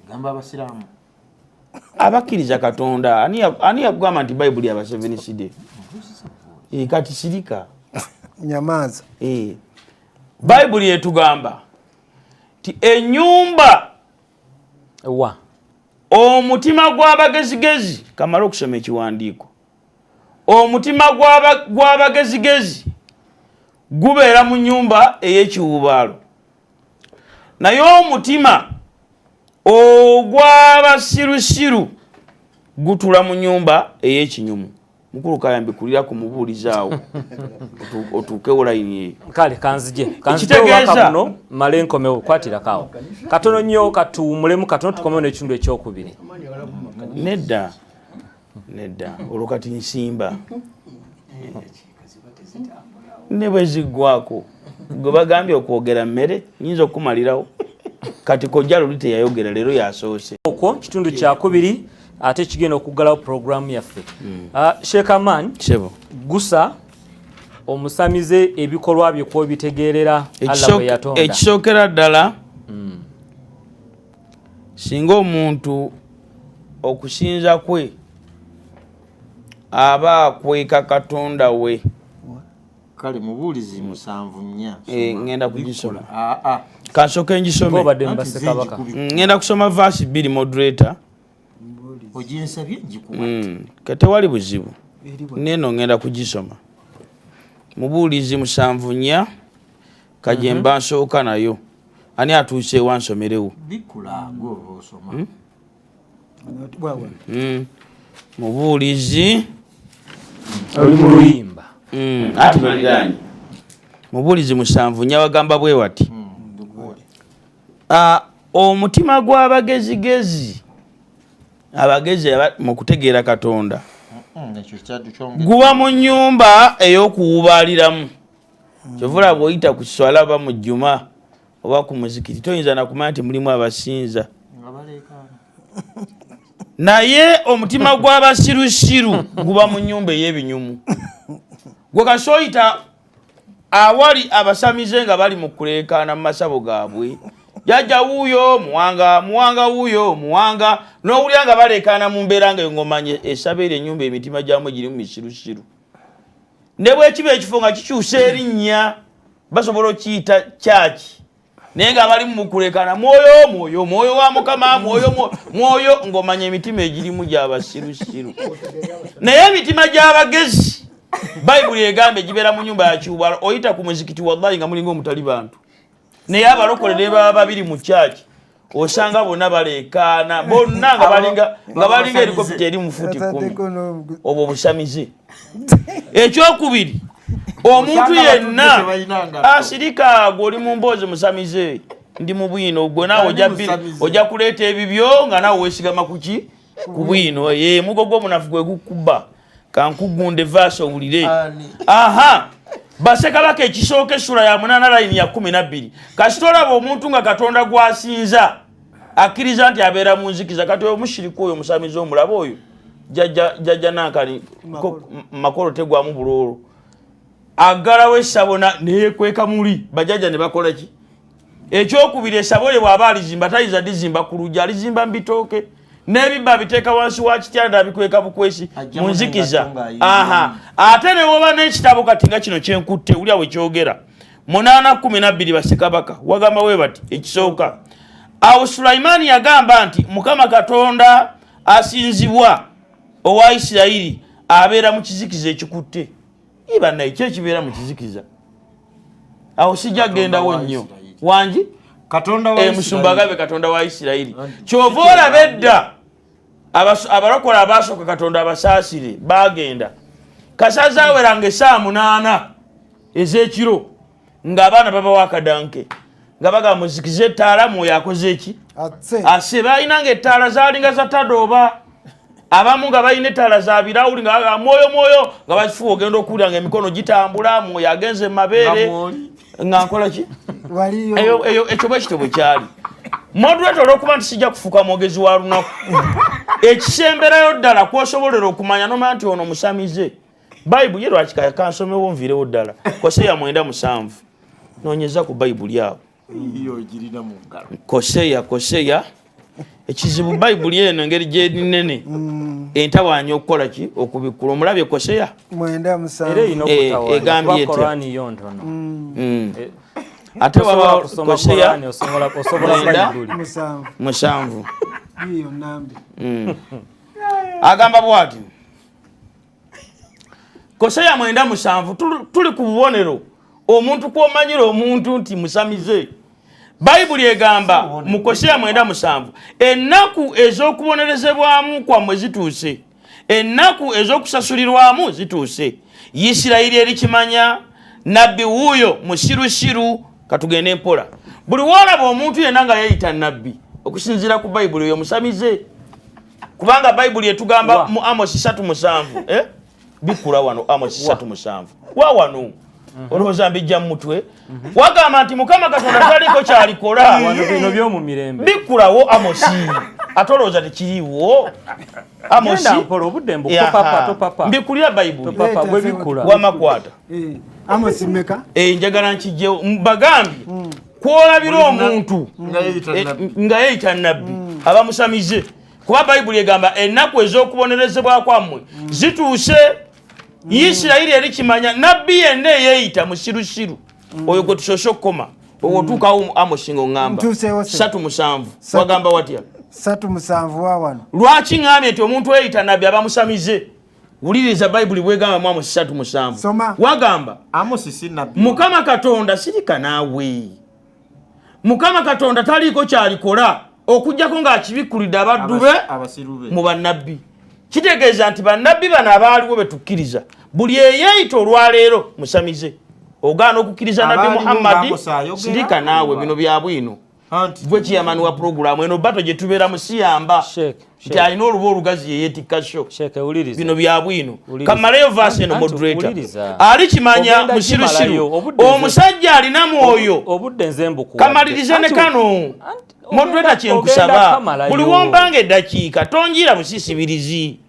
gamba abasiraamu abakkiriza Katonda. Ani yakugamba nti Bayibuli abaseveniside? Kati sirika. Nyamaza. Bayibuli etugamba nti ennyumba wa omutima gw'abagezigezi, kamala okusoma ekiwandiiko, omutima gw'abagezigezi gubeera mu nnyumba ey'ekiwuubaalo, naye omutima ogw'abasirusiru gutula mu nnyumba ey'ekinyumu. Mukulu Kayambi kulira ku mubuulizi awo otuukewo layini eyo. Kale kanzije obubaka buno mmale nkomewo, kwatirako awo katono nnyo, katuwummulemu katono tukomewo n'ekitundu ekyokubiri. Nedda nedda, olwo kati nsimba ne bwe ziggwako gwe bagambye okwogera mmere nyinza okukumalirawo. Kati kojja luli teyayogera, leero yasoose. Okwo kitundu kyakubiri ate kigenda okuggalawo pulogulaamu yaffe. Sheikh Aman, gusa omusamize ebikolwa bye kw'obitegeerera Allah bwe yatonda. Ekisookera ddala, singa omuntu okusinza kwe aba akweka Katonda we. Kale Mubuulizi 74. Ngenda kugisoma. Kansooke ngisome. Ngenda kusoma verse 2 moderator. Oginsabye ngikuwa. Tewali buzibu. Neno ngenda kugisoma. Mubuulizi 74 kajemba nsooka nayo. Ani atuuse wansomerewo? Bikula gwe osoma. Mubuulizi oli mu luyimba. Ati baliraanye. Mubuulizi 74 wagamba bwe wati. Omutima gw'abagezigezi, abagezi mu kutegeera Katonda, guba mu nnyumba ey'okuwubaaliramu. Kyovula bw'oyita ku kiswala oba mu jjuma oba ku muzikiti toyinza na kumanya nti mulimu abasinza. Naye omutima gw'abasirusiru guba mu nnyumba ey'ebinyumu. Gwe kasi oyita awali abasamize nga bali mu kuleekaana mu masabo gaabwe, jjajja wuuyo muwanga, muwanga wuuyo muwanga, n'owulira nga baleekaana mu mbeera nga ng'omanye esaba eri ennyumba emitima gyamu girimu misirusiru. Ne bwe kiba ekifo nga kikyusa erinnya basobola okiyita kyaki, naye nga bali mu kuleekaana mwoyo mwoyo mwoyo wa Mukama mwoyo mwoyo, ng'omanya emitima egirimu gy'abasirusiru. Naye emitima gy'abagezi Bayibuli egamba egibeera mu nnyumba ya kiwubaalo. Oyita ku muzikiti wallahi nga mulinga omutali bantu, naye abalokole ne baba babiri mu kyaki osanga bonna baleekaana bonna nga balinga helikopita eri mu fuuti 10. Obwo busamize. Ekyokubiri, omuntu yenna asirika gw'oli mu mboozi musamize, ndi mu bwino gwe naawe ojja kuleeta ebibyo nga naawe weesigama ku ki? Ku bwino. Mugo gw'omunafu gwe gukuba. Kankugunde vaasi owulire. Aha, Bassekabaka ekisooka essula ya 8 layini ya 12. Kasita olaba omuntu nga Katonda gw'asinza akkiriza nti abeera mu nzikiza, kati oyo mushiriku, oyo omusamize omulaba oyo jjajja nankani makolo tegwamu buloolo, aggalawo essabo neyekweka muli bajjajja ne bakola ki? Ekyokubiri, essabo lye bw'aba alizimba tayinza lizimba ku luggi, alizimba mu bitooke n'ebibba abiteeka wansi wa kityanda, abikweka bukwesi mu nzikiza. Aha, ate ne woba n'ekitabo kati nga kino kyenkutte wulya bwe kyogera 8:12 Bassekabaka wagamba we bati ekisooka, awo Sulaimaani yagamba nti Mukama Katonda Asinzibwa owa Isirayiri abeera mu kizikiza ekikutte. Ibannaye ki ekibeera mu kizikiza? Awo sijja kugendawo nnyo. Wangi? Katonda wa Musumba agabe Katonda wa Isirayiri. Kyova olaba edda abalokole abaasooka Katonda abasaasire baagenda. Kasaza aweranga essaawa 8 ez'ekiro ng'abaana babawa akadanke nga bagamba muzikize ettaala, mwoyo akoze eki? Ase. Balina ng'ettaala zaalinga za tadooba, abamu nga balina ettaala za birawuli nga bagamba mwoyo mwoyo, nga bakifuba ogenda okuwulira ng'emikono gitambula, mwoyo agenze mu mabeere nga nkola ki? Ekyo bwe kityo bwe kyali. Moderator, olw'okuba nti sijja kufuuka mwogezi wa lunaku, ekisemberayo ddala kwosobolera okumanya nomanya nti ono musamize. Bayibuli ye lwaki kansomewo nviirewo ddala. Koseya 97, noonyeza ku Bayibuli awo. Koseya, Koseya. Ekizibu Bayibuli eno engeri gyeninene entawaanya okukola ki? Okubikkula. Omulabye Koseya? Egambye etya? Ate waba Koseya 97 agamba bwati, Koseya 97, tuli ku bubonero omuntu kwomanyira omuntu nti musamize. Bayibuli egamba mu Koseya 97, ennaku ez'okubonerezebwamu kwammwe zituuse, ennaku ez'okusasulirwamu zituuse, Isirayiri erikimanya. Nabbi wuuyo musirusiru. Katugende mpola. Buli woolaba omuntu yenna nga yeeyita nabbi, okusinziira ku Bayibuli oyo musamize, kubanga Bayibuli etugamba mu Amosi 3:7, eh? Bikkula wano Amosi 3:7 wa wano. Olowooza mbijja mu mutwe? Wagamba nti Mukama Katonda taliko kyalikola. Bikkulawo Amosi, ate olowooza tekiriiwo? Amosi, mbikulira Bayibuli wamakwata. Njagala nkijjewo bagambye kwolabira omuntu nga yeeyita nabbi abamusamize, kuba Bayibuli egamba ennaku ez'okubonerezebwa kwammwe zituuse, Isirayiri erikimanya. Nabbi yenna eyeeyita musirusiru oyo gwe tusoose okukoma. Otuukawo Amosi nga oŋŋamba 3:7, wagamba watya? 3:7 wa wano. Lwaki ŋŋambye nti omuntu eyita nabbi abamusamize? Wuliriza Bayibuli bwegamba mu Amosi 3:7. Wagamba Mukama Katonda, sirika naawe, Mukama Katonda taliiko kyalikola okuggyako ng'akibikkulidde abaddu be mu bannabbi. Kitegeeza nti bannabbi bano abaaliwo betukkiriza, buli eyeeyita olwaleero musamize. Ogaana okukkiriza Nabbi Muhammadi, sirika naawe, bino bya bwino. Gwe chairman wa puroguramu eno, bato gye tubeeramu siyamba nti alina oluba olugazi yeyetikka sho. Bino bya bwino. Kamaleyo verse eno, moderator, ali kimanya musirusiru omusajja alina mwoyo. Kamalirize ne kano, moderator, kyenkusaba buli wompanga eddakiika tonjiira busisibirizi.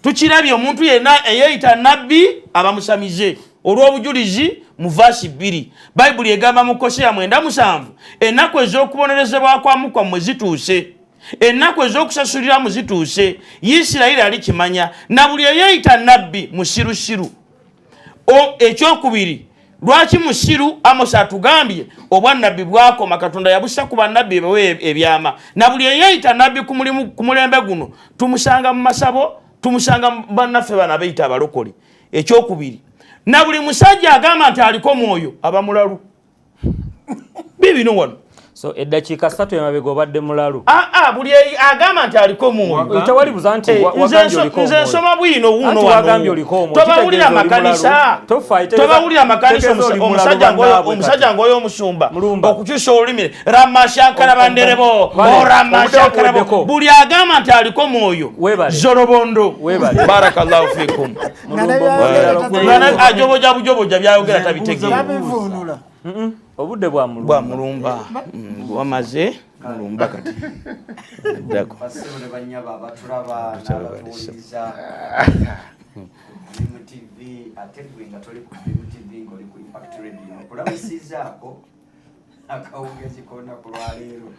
Tukirabye, omuntu yenna eyeeyita nabbi abamusamize olw'obujulizi mu verse 2. Bayibuli egamba mu Koseya 97, ennaku ez'okubonerezebwa kwamu kwammwe zituuse, ennaku ez'okusasuliramu zituuse, Isirayiri alikimanya. Na buli eyeeyita nabbi musirusiru. Ekyokubiri, lwaki musiru? Amos atugambye obwannabbi bwakoma, Katonda yabussa ku bannabbi bewe ebyama. Na buli eyeeyita nabbi ku mulembe guno tumusanga mu masabo, tumusanga bannaffe bano abeeyita abalokole. Ekyokubiri, na buli musajja agamba nti aliko mwoyo aba mulalu. Bibino wano. So eddakiika 3 emabega obadde mulalu? Aa, buli agamba nti aliko mwoyo. Tewali buza nti nze nsoma bwino wuno wano. Tobawulira amakanisa, tobawulira amakanisa, omusajja ng'oyo omusumba okukyusa olulimi ramashankara banderebo oramashankarabo. Buli agamba nti aliko mwoyo zorobondo. Barakallahu fikum. Ajoboja bujoboja, byayogera tabitegeera. Obudde bwa Mulumba, Mulumba wamaze Mulumba kati ddako. Bassebo ne bannyabo abatulaba n'abatuwuliriza Dream TV, ate gwe nga toli ku Dream TV ng'oli ku Impact Radio, nkulamusizaako akawungezi k'olunaku lwaleero.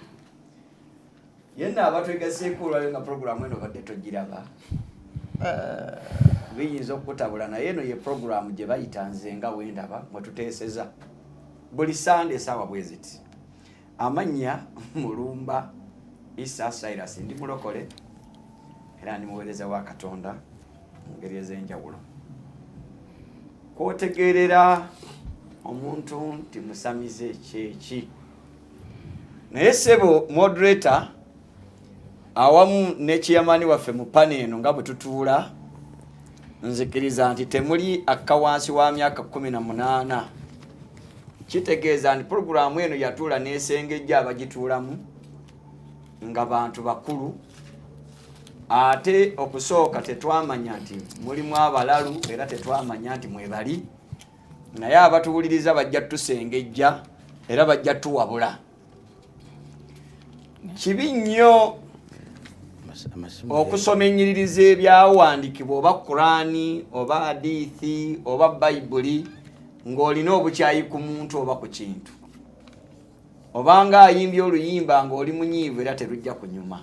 Yenna abatwegaseeko olwaleero nga puroguramu eno badde togiraba, biyinza okukutabula, naye eno ye puroguramu gye bayita Nze nga Wendaba, mwe tuteeseza buli Sande esaawa bwe ziti. Amannya Mulumba Isa Cyrus, ndi mulokole. Era ndi muweereza wa Katonda mu ngeri ez'enjawulo. Kwotegeerera omuntu nti musamize kyeki. Naye ssebo moderator awamu ne chairman waffe mu panel eno nga bwe tutuula, nzikiriza nti temuli akka wansi wa myaka 18. Kitegeeza nti pulogulaamu eno yatuula n'esengejja abagituulamu nga bantu bakulu. Ate okusooka tetwamanya nti mulimu abalalu, era tetwamanya nti mwebali, naye abatuwuliriza bajja tusengejja era bajja tuwabula. Kibi nnyo okusoma ennyiriri z'ebyawandiikibwa oba Kurani oba hadithi oba Bayibuli ng'olina obukyayi ku muntu oba ku kintu, obanga ayimbye oluyimba ng'oli munyiivu, era terujja kunyuma.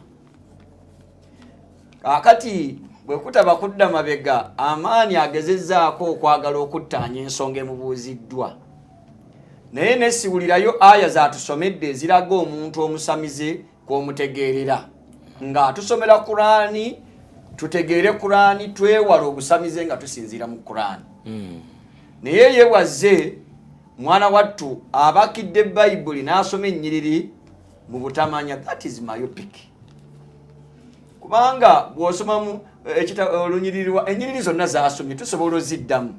Kaakati bwe kutaba kudda mabega, amaanyi agezezzaako okwagala okuttaanya ensonga emubuuziddwa, naye nesiwulirayo aya zatusomedde eziraga omuntu omusamize kw'omutegeerera. Ng'atusomera Kuraani, tutegeere Kuraani, twewale obusamize nga tusinziira mu Kuraani. Naye ye bwazze mwana wattu abakidde Bayibuli n'asoma ennyiriri mu butamanya, that is myopic. Kubanga bw'osomamu olunyiriri, ennyiriri zonna z'asomye tusobola oziddamu.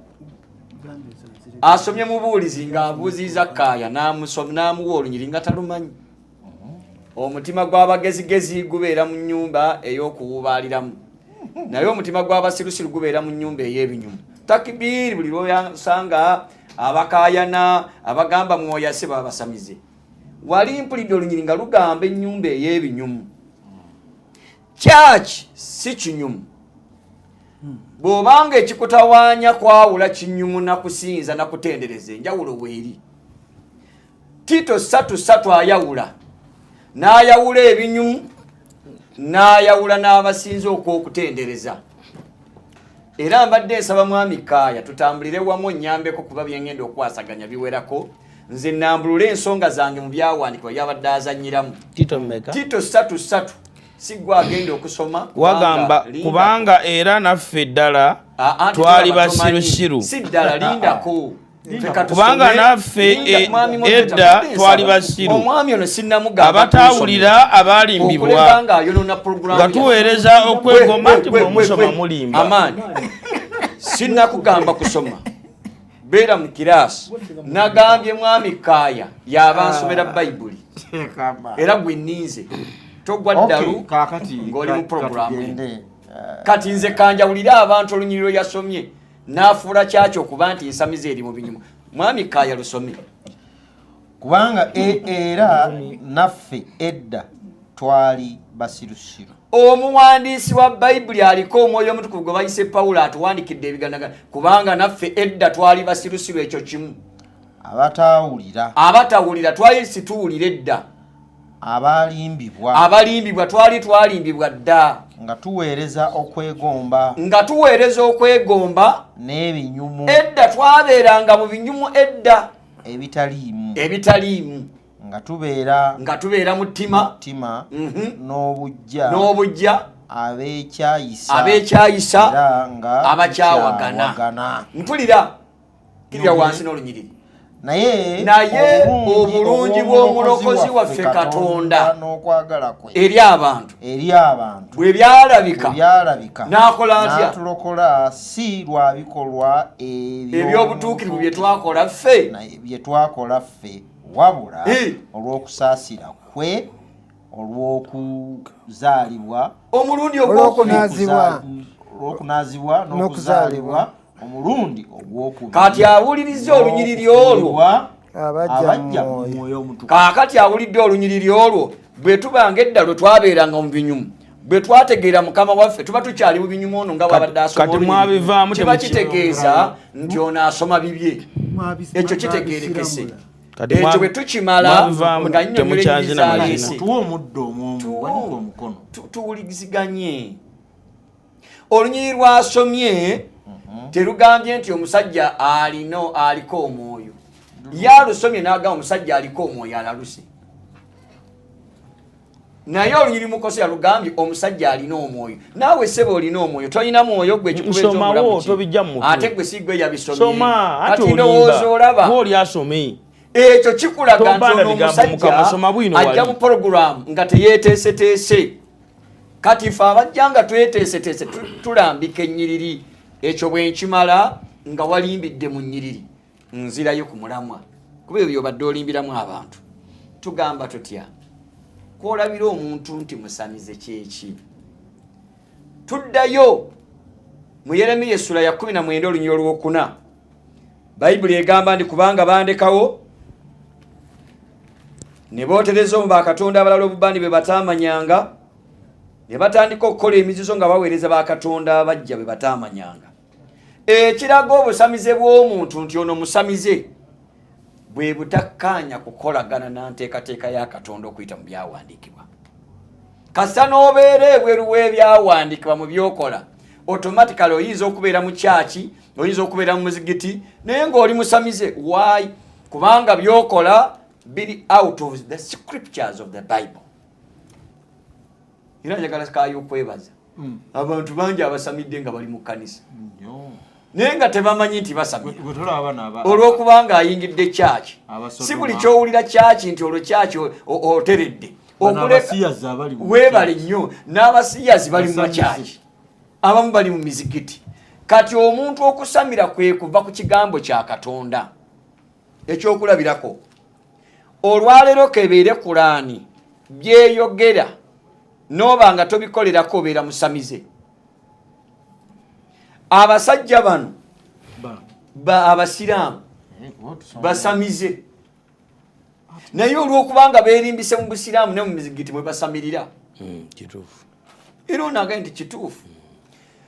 Asomye mubuulizi ng'abuuziza Kaaya, n'amuwa olunyiriri nga talumanyi. Omutima gw'abagezigezi gubeera mu nnyumba ey'okuwuubaaliramu, naye omutima gw'abasirusiru gubeera mu nnyumba ey'ebinyumu. Takibiiri buli lwosanga abakaayana abagamba mwoyase babasamize. Wali mpulidde olunyiri nga lugamba ennyumba ey'ebinyumu. Kyaki si kinyumu? Bw'obanga ekikutawaanya kwawula kinyumu nakusinza nakutendereza, enjawulo bweri. Tito 3:3 ayawula, n'ayawula ebinyumu, n'ayawula n'abasinza okw'okutendereza. Era mbadde nsaba mwami Kaaya tutambulire wamu, onnyambeko kuba byengenda okwasaganya biwerako. Nze nambulule ensonga zange mu byawandiikibwa byabadde azannyiramu. Tito mmeka? Tito 3:3. Si gwe agenda okusoma. Wagamba kubanga era naffe ddala twali basirusiru. Si ddala, lindako. Kubanga naffe edda twali basiru, Omwami ono sinnamugamba abataawulira, abalimbibwa, okuleka ng'ayonona pulogulaamu nga tuweereza okwegomba nti bwe musoma mulimba. Amaani, sinnakugamba kusoma, beera mu kiraasi. Nagambye mwami Kaaya yaba nsomera Bayibuli, era gwe nninze togwa ddalu ng'oli mu pulogulaamu eno. Kati nze kanjawulire abantu olunyiriro yasomye n'afuula kyakyo okuba nti nsamize eri mu binyumu. Mwami Kaaya, lusome. Kubanga era naffe edda twali basirusiru. Omuwandiisi wa Bayibuli aliko omwoyo omutukuvu gwe bayise Pawulo atuwandikidde ebiganaga, kubanga naffe edda twali basirusiru. Ekyo kimu. Abataawulira. Abatawulira, twali situwulira edda. Abalimbibwa. Abalimbibwa, twali twalimbibwa dda. Nga tuweereza okwegomba. Nga tuweereza okwegomba. N'ebinyumu. Edda twabeeranga mu binyumu edda. Ebitaliimu. Ebitaliimu. Nga tubeera. Nga tubeera mu ttima. Ttima n'obujja. N'obujja. Abeekyayisa. Abeekyayisa. Era nga abakyawagana. Tukyawagana. Mpulira kirya wansi n'olunyiriri. Naye Naye obulungi bw'omulokozi waffe Katonda n'okwagala kwe eri abantu eri abantu bwe byalabika, bwe byalabika, n'akola atya? N'atulokola, si lwa bikolwa ebyobutuukirivu bye twakola ffe, bye twakola ffe, wabula olw'okusaasira kwe, olw'okuzaalibwa omulundi ogwokubiri. Olw'okunaazibwa. Olw'okunaazibwa n'okuzaalibwa omulundi ogwokubiri. Kati awuliriza olunyiriri olwo. Abajja abajja mu mu mwoyo. Mwoyo omutukuvu. Kaakati awulidde olunyiriri olwo, bwe tubanga edda lwe twabeeranga mu binyumu, bwe twategeera Mukama waffe, tuba tukyali mu binyumu. Ono nga bwabadde asoma Kati olunyiriri, mwabivaamu. Kiba kitegeeza nti ono asoma bibye. Ekyo kitegeerekese. Kati Ekyo bwe tukimala mwabivaamu, nga nnyonnyola temukyazina ennyiriri mazina. zaleese. Tuwe omuddo omwomu, wanika omukono. Tuwuliziganye. Olunyiriri lwasomye terugambye nti omusajja alina aliko omwoyo. Ye alusomye n'agamba omusajja aliko omwoyo alaluse. Naye olunyiri mukoso yalugambye omusajja alina omwoyo. Naawe ssebo olina omwoyo, tolina mwoyo gwe ekikubeezoomulamu ate gwe si gwe yabisomye. Kati ndowooza olaba oli asome ekyo kikulaga nti ono omusajja ajja mu poroguramu nga teyeeteeseteese. Kati ffe abajja nga tweteeseteese tulambika ennyiriri. Ekyo bwe nkimala nga walimbidde mu nnyiriri, nzirayo ku mulamwa, kuba ebyo byobadde olimbiramu abantu. Tugamba tutya kwolabira omuntu nti musamize kyeki? Tuddayo mu Yeremiya essula ya 19 olunyiriri olwokuna. Bayibuli egamba nti kubanga bandekawo ne bootereza omu bakatonda abalala obubaani bwe bataamanyanga, ne batandika okukola emizizo nga baweereza bakatonda abajja bwe bataamanyanga. Ekiraga obusamize bw'omuntu nti ono musamize bwe butakkaanya kukolagana na nteekateeka ya Katonda okuyita mu byawandiikibwa. Kasita n'obeera ebweru w'ebyawandiikibwa mu by'okola, automatically oyinza okubeera mu kyaki, oyinza okubeera mu muzigiti, naye ng'oli musamize. Why? Kubanga by'okola biri out of the scriptures of the Bible. Era njagala kaayo okwebaza abantu bangi abasamidde nga bali mu kkanisa, naye nga tebamanyi nti basamira olw'okubanga ayingidde kyaki. Si buli ky'owulira kyaki nti olwo kyaki oteredde. Weebale nnyo. N'abasiyazi bali mu makyaki, abamu bali mu mizigiti. Kati omuntu okusamira kwe kuva ku kigambo kya Katonda. Ekyokulabirako, olwaleero kebeere Kulaani byeyogera, n'oba nga tobikolerako obeera musamize. Abasajja bano abasiraamu basamize, naye olw'okubanga beerimbise mu busiraamu ne mu mizigiti mwe basamirira. Era ono agambye nti kituufu.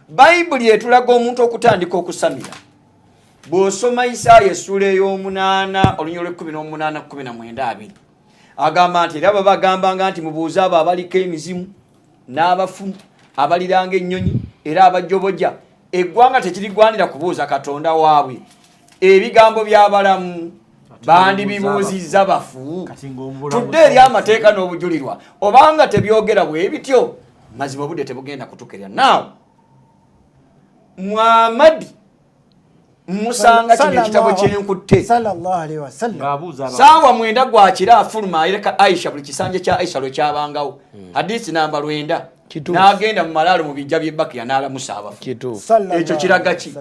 Bayibuli etulaga omuntu okutandika okusamira. Bw'osoma Isaaya essuula ey'omunaana olunyiriri lw'e18 19 20, agamba nti era babagambanga nti mubuuze abo abaliko emizimu n'abafu abaliranga ennyonyi era abajoboja. Eggwanga tekirigwanira kubuuza Katonda waabwe. Ebigambo by'abalamu bandibibuuzizza bafu. Tudde eri amateeka n'obujulirwa, obanga tebyogera bwe bityo, mazima obudde tebugenda kutukerera. Naawe Muhammadi musanga kino ekitabo kyenkutte saawa 9 gwakira afuluma ayereka Aisha buli kisanja kya Aisha lwe kyabangawo. Hadisi namba 9 n'agenda mu malaalo mu bijja by'e Bakiya n'alamusa abafu. Ekyo kiraga ki?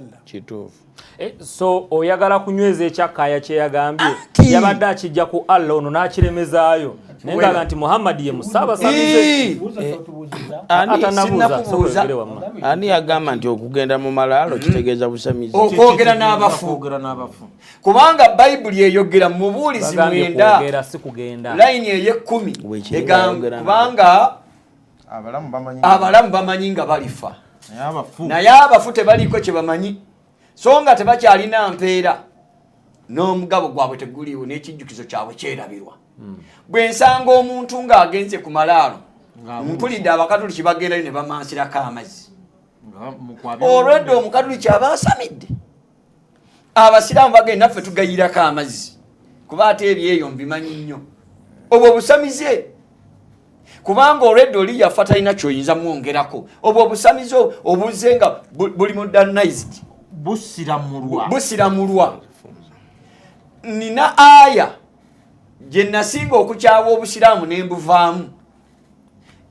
So oyagala kunyweza ekyakkaaya kye yagambye, yabadde akijja ku Allah ono n'akiremezaayo, naye ng'aga nti Muhammad ye musaabasamize. Ani yagamba nti okugenda mu malaalo kitegeeza busamize? Okwogera n'abafu, kubanga Bayibuli eyogera mu Mubuulizi 9 layini ey'ekkumi egamba kubanga abalamu bamanyi nga balifa, naye abafu tebaliko kye bamanyi, so nga tebakyalina mpeera, n'omugabo gwabwe teguliiwo, n'ekijjukizo kyabwe kyerabirwa. Bwe nsanga omuntu ng'agenze ku malaalo, mpulidde abakatuliki bagendayo ne bamansirako amazzi. Olwedde omukatuliki aba asamidde, abasiraamu bagenda naffe tugayirako amazzi, kuba ate ebyeyo mbimanyi nnyo. Obwo obusamize, kubanga olwedde oli yafa talina kyoyinza mwongerako. Obwo obusamize obuzze nga buli modernized, busiramulwa. Nina aya gye nasinga okukyawa obusiraamu ne mbuvaamu,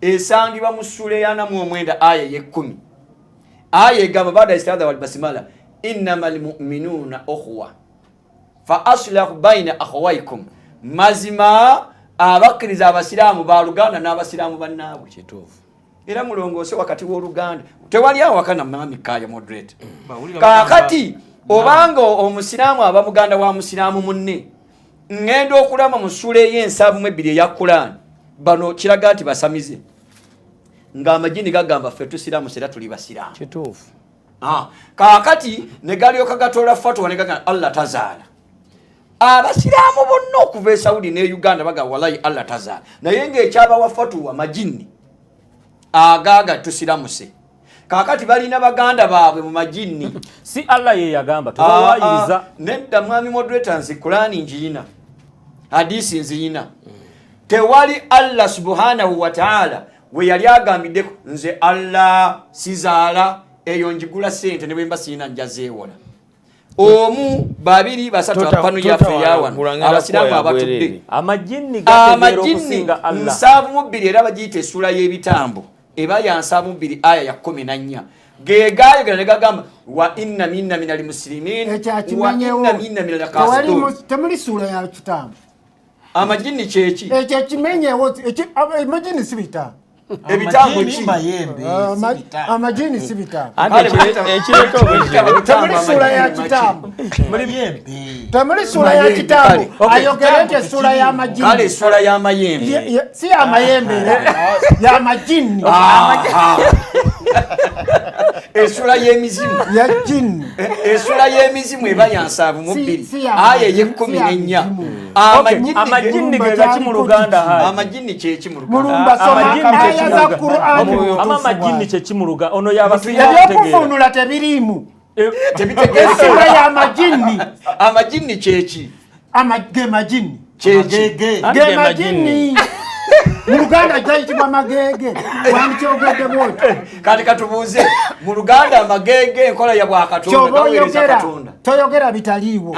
esangibwa mu ssuula eyana mu omwenda aya ey'ekkumi. Aya egamba bada istiadha wal basimala innama almuminuuna ukhwa fa aslahu baina akhawaikum, mazima abakkiriza abasiraamu baluganda n'abasiraamu bannaabwe. Era mulongoose wakati w'oluganda, tewali awaka na mwami Kaya moderate. Kaakati obanga omusiraamu aba muganda wa musiraamu munne, ŋŋenda okulama mu ssuula ey'ensanvu mu ebbiri eya Kulaani, bano kiraga nti basamize, ng'amajini gagamba ffe tusiraamu era tuli basiraamu. Kaakati ne galyoka gatoola fatwa ne gagamba Allah tazaala. Abasiraamu bonna okuva e Saudi ne Uganda bagamba walayi Allah tazaala, naye ng'ekyabawa fatuwa majini agaaga tusiramuse. Kaakati balina baganda baabwe mu majini. Si Allah ye yagamba tubawayiriza. Nedda mwami moderator, nzi Kulani njiyina, hadisi nziyina. Tewali Allah subhanahu wa ta'ala we yali agambiddeko nze Allah sizaala, eyo njigula sente ne bwemba sirina njazeewola. Omu, babiri, basatu, apanu yaffe yawano abasiraamu abatudde amajinni gategeera okusinga Allah. 72 era bagiyita essula y'ebitambo, eba ya 72 aya ya 14 gegayogera ne gagamba wa inna minna minal muslimin wa inna minna minal qasitun. Temuli ssuula ya kitambo. Amajinni kyeki? Ekyo kimenyewo, amajinni si bitambo. Ebitambo ki? Amajinni si bitambo. Temuli ssuula ya kitambo. Temuli ssuula ya kitambo. Ayogere nti essuula y'amajinni. Kale essuula y'amayembe. Si y'amayembe, y'amajinni. Essuula y'emizimu. Ya jinni. Essuula y'emizimu eba ya 72. Aya ey'e14. Amajinni ge gaki mu Luganda? Amajinni kyeki mu Luganda? Ama amajinni kyeki mu Luganda? Ono y'abasinga okutegeera. Ebyokuvuunula tebiriimu. Tebitegeerekeka. Essuula y'amajinni. Amajinni kyeki? Ge majinni. Kyeki? Ge majinni. Mu Luganda gayitibwa mageege. Wandikyogedde bw'otyo. Kati katubuuze, mu Luganda amageege enkola ya Bwakatonda gaweereza Katonda. Toyogera bitaliiwo.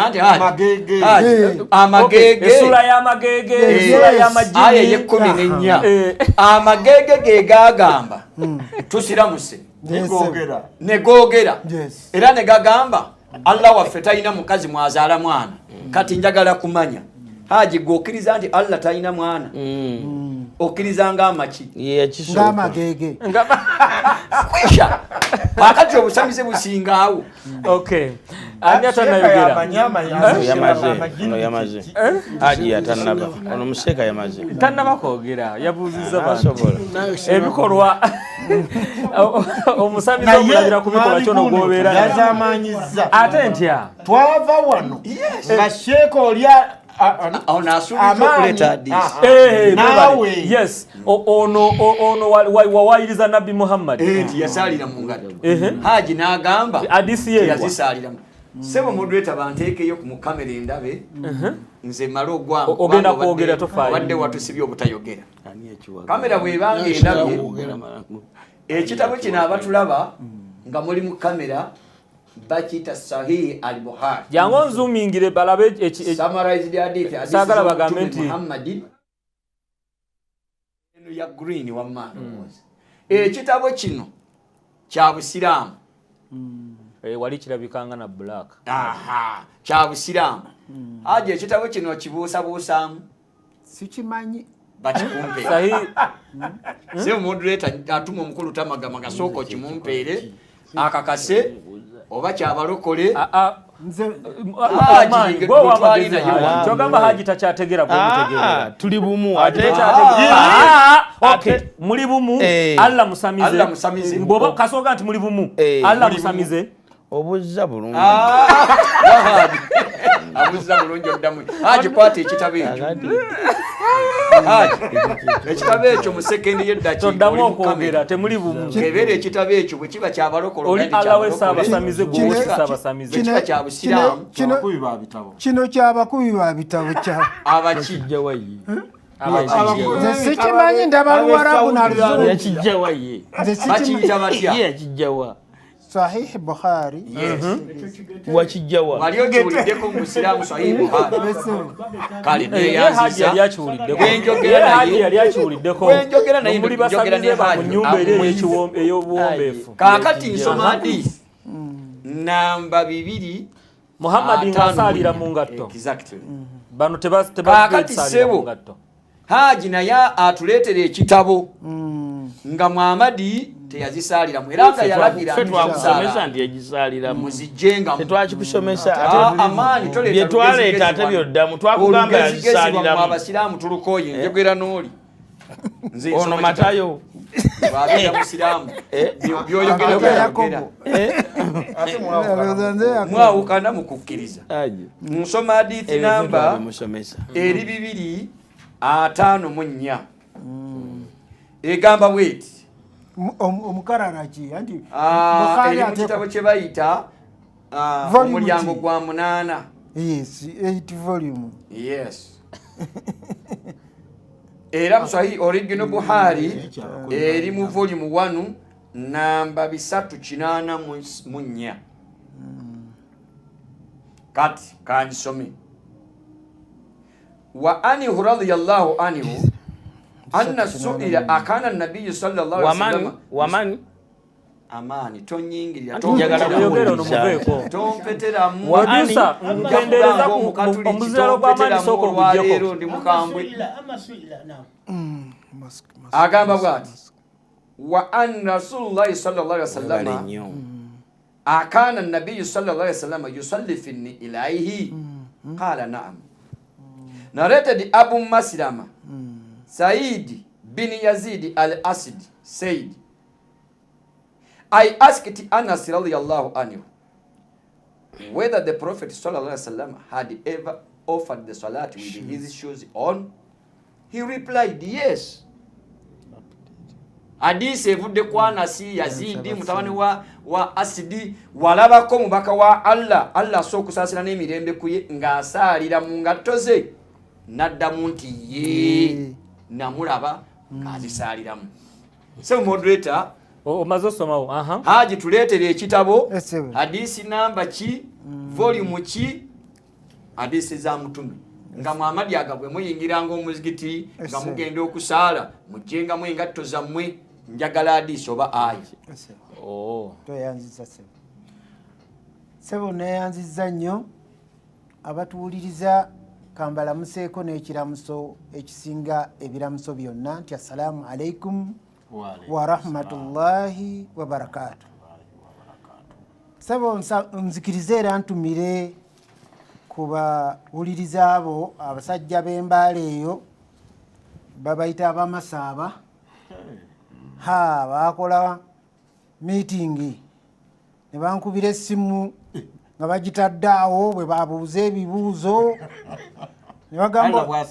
Amageege. Essuula y'amageege, essuula y'amajinni. Aya ey'e14. Amageege ge gagamba tusiramuse. Ne googera. Era ne gagamba Allah waffe talina mukazi mwazaala mwana. Kati njagala kumanya. Haji gwe okkiriza nti Allah talina mwana? Okkiriza ng'amaki? Ng'amageege. Kwisha. Kaakati obusamize busingaawo. Okay. Ani atannayogera? Ono yamaze. Haji yatannaba. Ono museeka yamaze. Tannaba kwogera. Yabuuzizza bantu. Ebikolwa. Omusamize okulabira ku bikolwa kyono gw'obeera. Yazaamanyizza. Ate ntya? Twava wano. Nga sheeka oli Yes. Ono wawayiriza Nabbi Muhammad. Nti yasaalira mu ngatto. Haji n'agamba yazisaaliramu. Ssebo moderator banteekeyo ku kamera endabe. Nze mmale ogwangu. Ogenda kwogera tofaayo. Obadde watusibye obutayogera. Kamera bw'ebanga endabye. Ekitabo kino abatulaba nga muli mu kamera bakiyita Sahih al-Bukhari. Jangu onzumingire balabe summarized hadith. Saagala bagambe nti Muhammad eno ya green wamma ndowooza. Ekitabo kino kya Busiraamu. Wali kirabikanga na black. Aha, kya Busiraamu. Haji ekitabo kino kibuusabuusaamu. Sikimanyi. Bakikumpe. Sahih. Sebo moderator atuma omukulu Tamagama gasooka okimumpeere akakase oba kyabalokole. Kyogamba Haji takyategeera bw'omutegeera. Tuli bumu. Muli bumu. Allah musamize. Bw'oba kasooka nti muli bumu. Allah musamize. Obuzza bulungi. Abuzza bulungi oddamu. Haji kwata ekitabo ekyo. Haji ekitabo ekyo mu sekendi y'eddakiika. Toddamu okwogera temuli bumu. Kebera ekitabo ekyo bwe kiba kyabalokole. Oli Allah we Ssaabasamize gwe osi Ssaabasamize. Kiba kya Busiraamu. Kino kyabakubi ba bitabo kya. Abaki. Nze sikimanyi ndaba Luwarabu na Luzungu. Yakijjawa ye. Bakiyita batya? Ye yakijjawa. Sahih Bukhari. Yes. Wakijjawa. Wali okiwuliddeko mu Busiraamu Sahih Bukhari. Kale neyanziza. Yali akiwuliddeko. Wenjogera naye muli basamize ba mu nnyumba eri ey'obuwombeefu. Kaakati nsoma hadithi namba 2 Muhammad ng'asaalira mu ngatto. Exactly. Bano Kaakati tebasaalira mu ssebo ngatto. Haji naye atuleetera ekitabo nga Muhammadi teyazisaaliramu era nga yalagira Ffe twakusomesa nti yagisaaliramu. muzijjengamu. Tetwakikusomesa Amaanyi toleeta bye twaleeta ate byoddamu twakugamba olugezigezi lwammwe yazisaaliramu. abasiraamu tulukooye njogera n'oli. Nze Ono Matayo. Bw'abeera musiraamu by'oyogera by'ayogera. Mwawukana mu kukkiriza. Nsoma hadithi namba eri 254 egamba bw'eti. Omukarara ki? Anti eri mu kitabo kye bayita omulyango gwa 8. Yes, 8 volume. Yes. Era mu Sahih original Buhari eri mu volume 1 namba 384. Kati kanjisome. Wa anhu radiyallahu anhu anna su'ila akana an-nabiy sallallahu alaihi wasallam waman amani tonyingirira tompeteramu producer ngendereza omuziralo gw'amaanyi sooka oguggyeko ndi mukambwe. Agamba bw'ati wa anna Rasulullah sallallahu alaihi wasallam akana an-nabiy sallallahu alaihi wasallam yusalli fi ilaihi qala na'am. Narrated Abu Maslama Said bin Yazid al-Asidi said, I asked Anas radiyallahu anhu whether the Prophet sallallahu alaihi wasallam had ever offered the salat with his shoes on. He replied, yes. Hadisi evudde ku Anasi Yazidi mutabani wa Asidi walabako mubaka wa Allah, Allah asse okusaasira n'emirembe ku ye ng'asaalira mu ngatto ze, n'addamu nti ye namulaba ng'azisaaliramu. So moderator, omaze osomawo. Haji tuleetere ekitabo hadisi namba ki, volume ki, hadisi za mutume nga Muhammad agabwe muyingiranga omuzigiti nga mugenda okusaala mujjengamu engatto zammwe, njagala hadisi oba ayi. Toyanziza ssebo. Ssebo neeyanziza nnyo abatuwuliriza, kambalamuseeko n'ekiramuso ekisinga ebiramuso byonna nti assalaamu alaikum wa rahmatullahi wa barakatuh. Ssebo nzikirize era ntumire ku bawuliriza abo abasajja b'embaala eyo babayita abamasaaba. Ha, baakola miitingi ne bankubira essimu nga bagitadde awo bwe babuuza ebibuuzo ne bagamba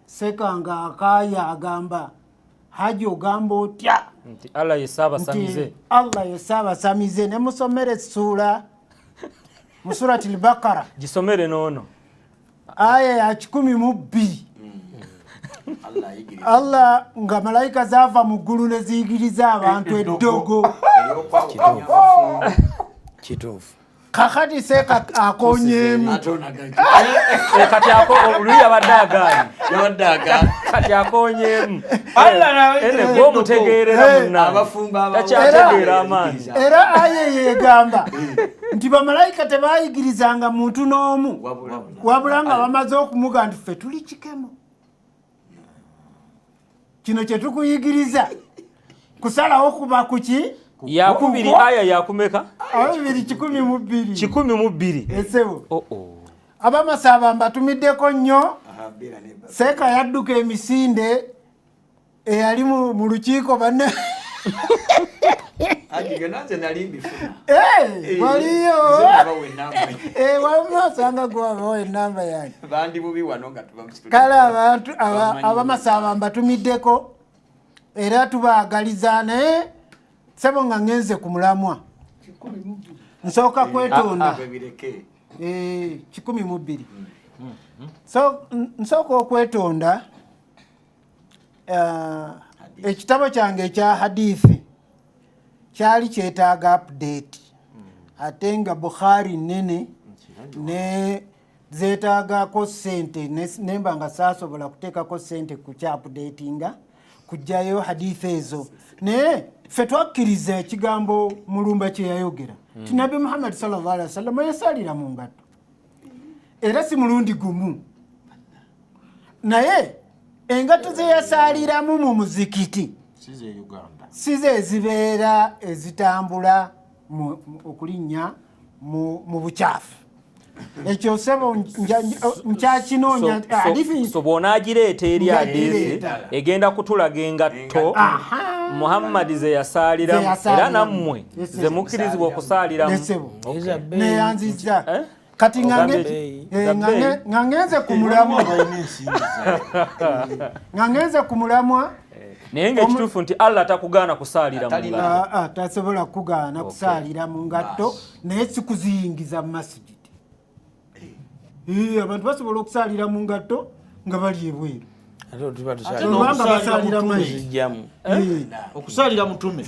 Seeka nga akaaya agamba Haji ogamba otya nti Allah ye Ssaabasamize, Allah ye Ssaabasamize. Ne musomere essuula mu Surati al-Baqara, gisomere n'ono aya ya 102. Allah nga malayika zaava mu ggulu ne ziyigiriza abantu eddogo. Kituufu. Kakati Seeka akonyeemu. Kati luli yabadde agaanye. Kati akonyeemu. Ene gw'omutegeerera munnange. Takyategeera amaanyi. Era aye yeegamba nti bamalayika tebayigirizanga muntu n'omu wabula nga bamaze okumuga nti ffe tuli kikemo. Kino kye tukuyigiriza kusalawo kuba kuki? Yakubiri aya yakumeka? Abiri 102. 102. Esebo. Abamasaaba mbatumiddeko nnyo. Seeka yadduka emisinde eyali mu lukiiko banne. Waliyo. Waliyo osanga gwabawa ennamba yange. Kale abantu abamasaaba mbatumiddeko era tubaagaliza naye sebo nga ngenze ku mulamwa. Nsooka kwetonda. 102. So nsooka okwetonda ekitabo kyange ekya hadithi kyali kyetaaga update ate nga Bukhari nnene ne zeetaagako ssente nemba nga saasobola kuteekako ssente ku kya updatinga kujjayo hadithi ezo. Naye ffe twakkiriza ekigambo Mulumba kye yayogera nti Nabbi Muhammad sallallahu alaihi wasallam yasaalira mu ngatto era si mulundi gumu, naye engatto ze yasaaliramu mu muzikiti si ze zibeera ezitambula okulinnya mu bukyafu. Ekyo ssebo nkyakinoonya. So bw'onaagireeta eri hadithi egenda kutulaga engatto Muhammad ze yasaaliramu era nammwe ze mukkirizibwa okusaaliramu. Neyanzizza. Kati nga ngenze ku mulamwa, nga ngenze ku mulamwa. Naye ng'ekituufu nti Allah takugaana kusaalira mu ngatto. Tasobola kugaana kusaalira mu ngatto, naye si kuziyingiza mu masjid. Abantu basobola okusaalira mu ngatto nga bali ebweru. Kubanga basalira mayi. Zijjamu. Okusalira mutume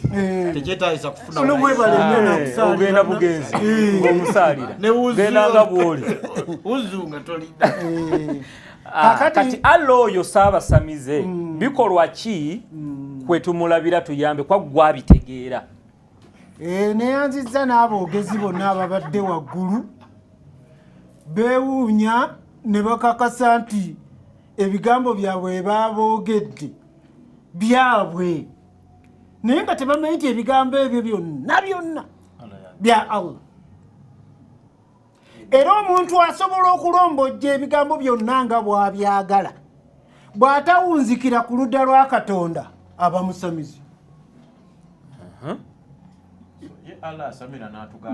tekyetagisa kufuna. Ono mwebale nnyo nakusalira. Ogenda bugenzi ng'omusaalira. Ne wuzu. Genda nga bw'oli. Wuzu nga tolina. Kati Allah oyo saabasamize bikolwa ki kwe tumulabira tuyambe kwa gwabitegeera? Neyanzizza n'aboogezi bonna ababadde waggulu beewuunya ne bakakasa nti ebigambo byabwe baboogedde byabwe, naye nga tebamanyi nti ebigambo ebyo byonna byonna bya Allah. Era omuntu asobola okulombojja ebigambo byonna nga bw'abyagala, bw'atawunzikira ku ludda lwa Katonda aba musamizi.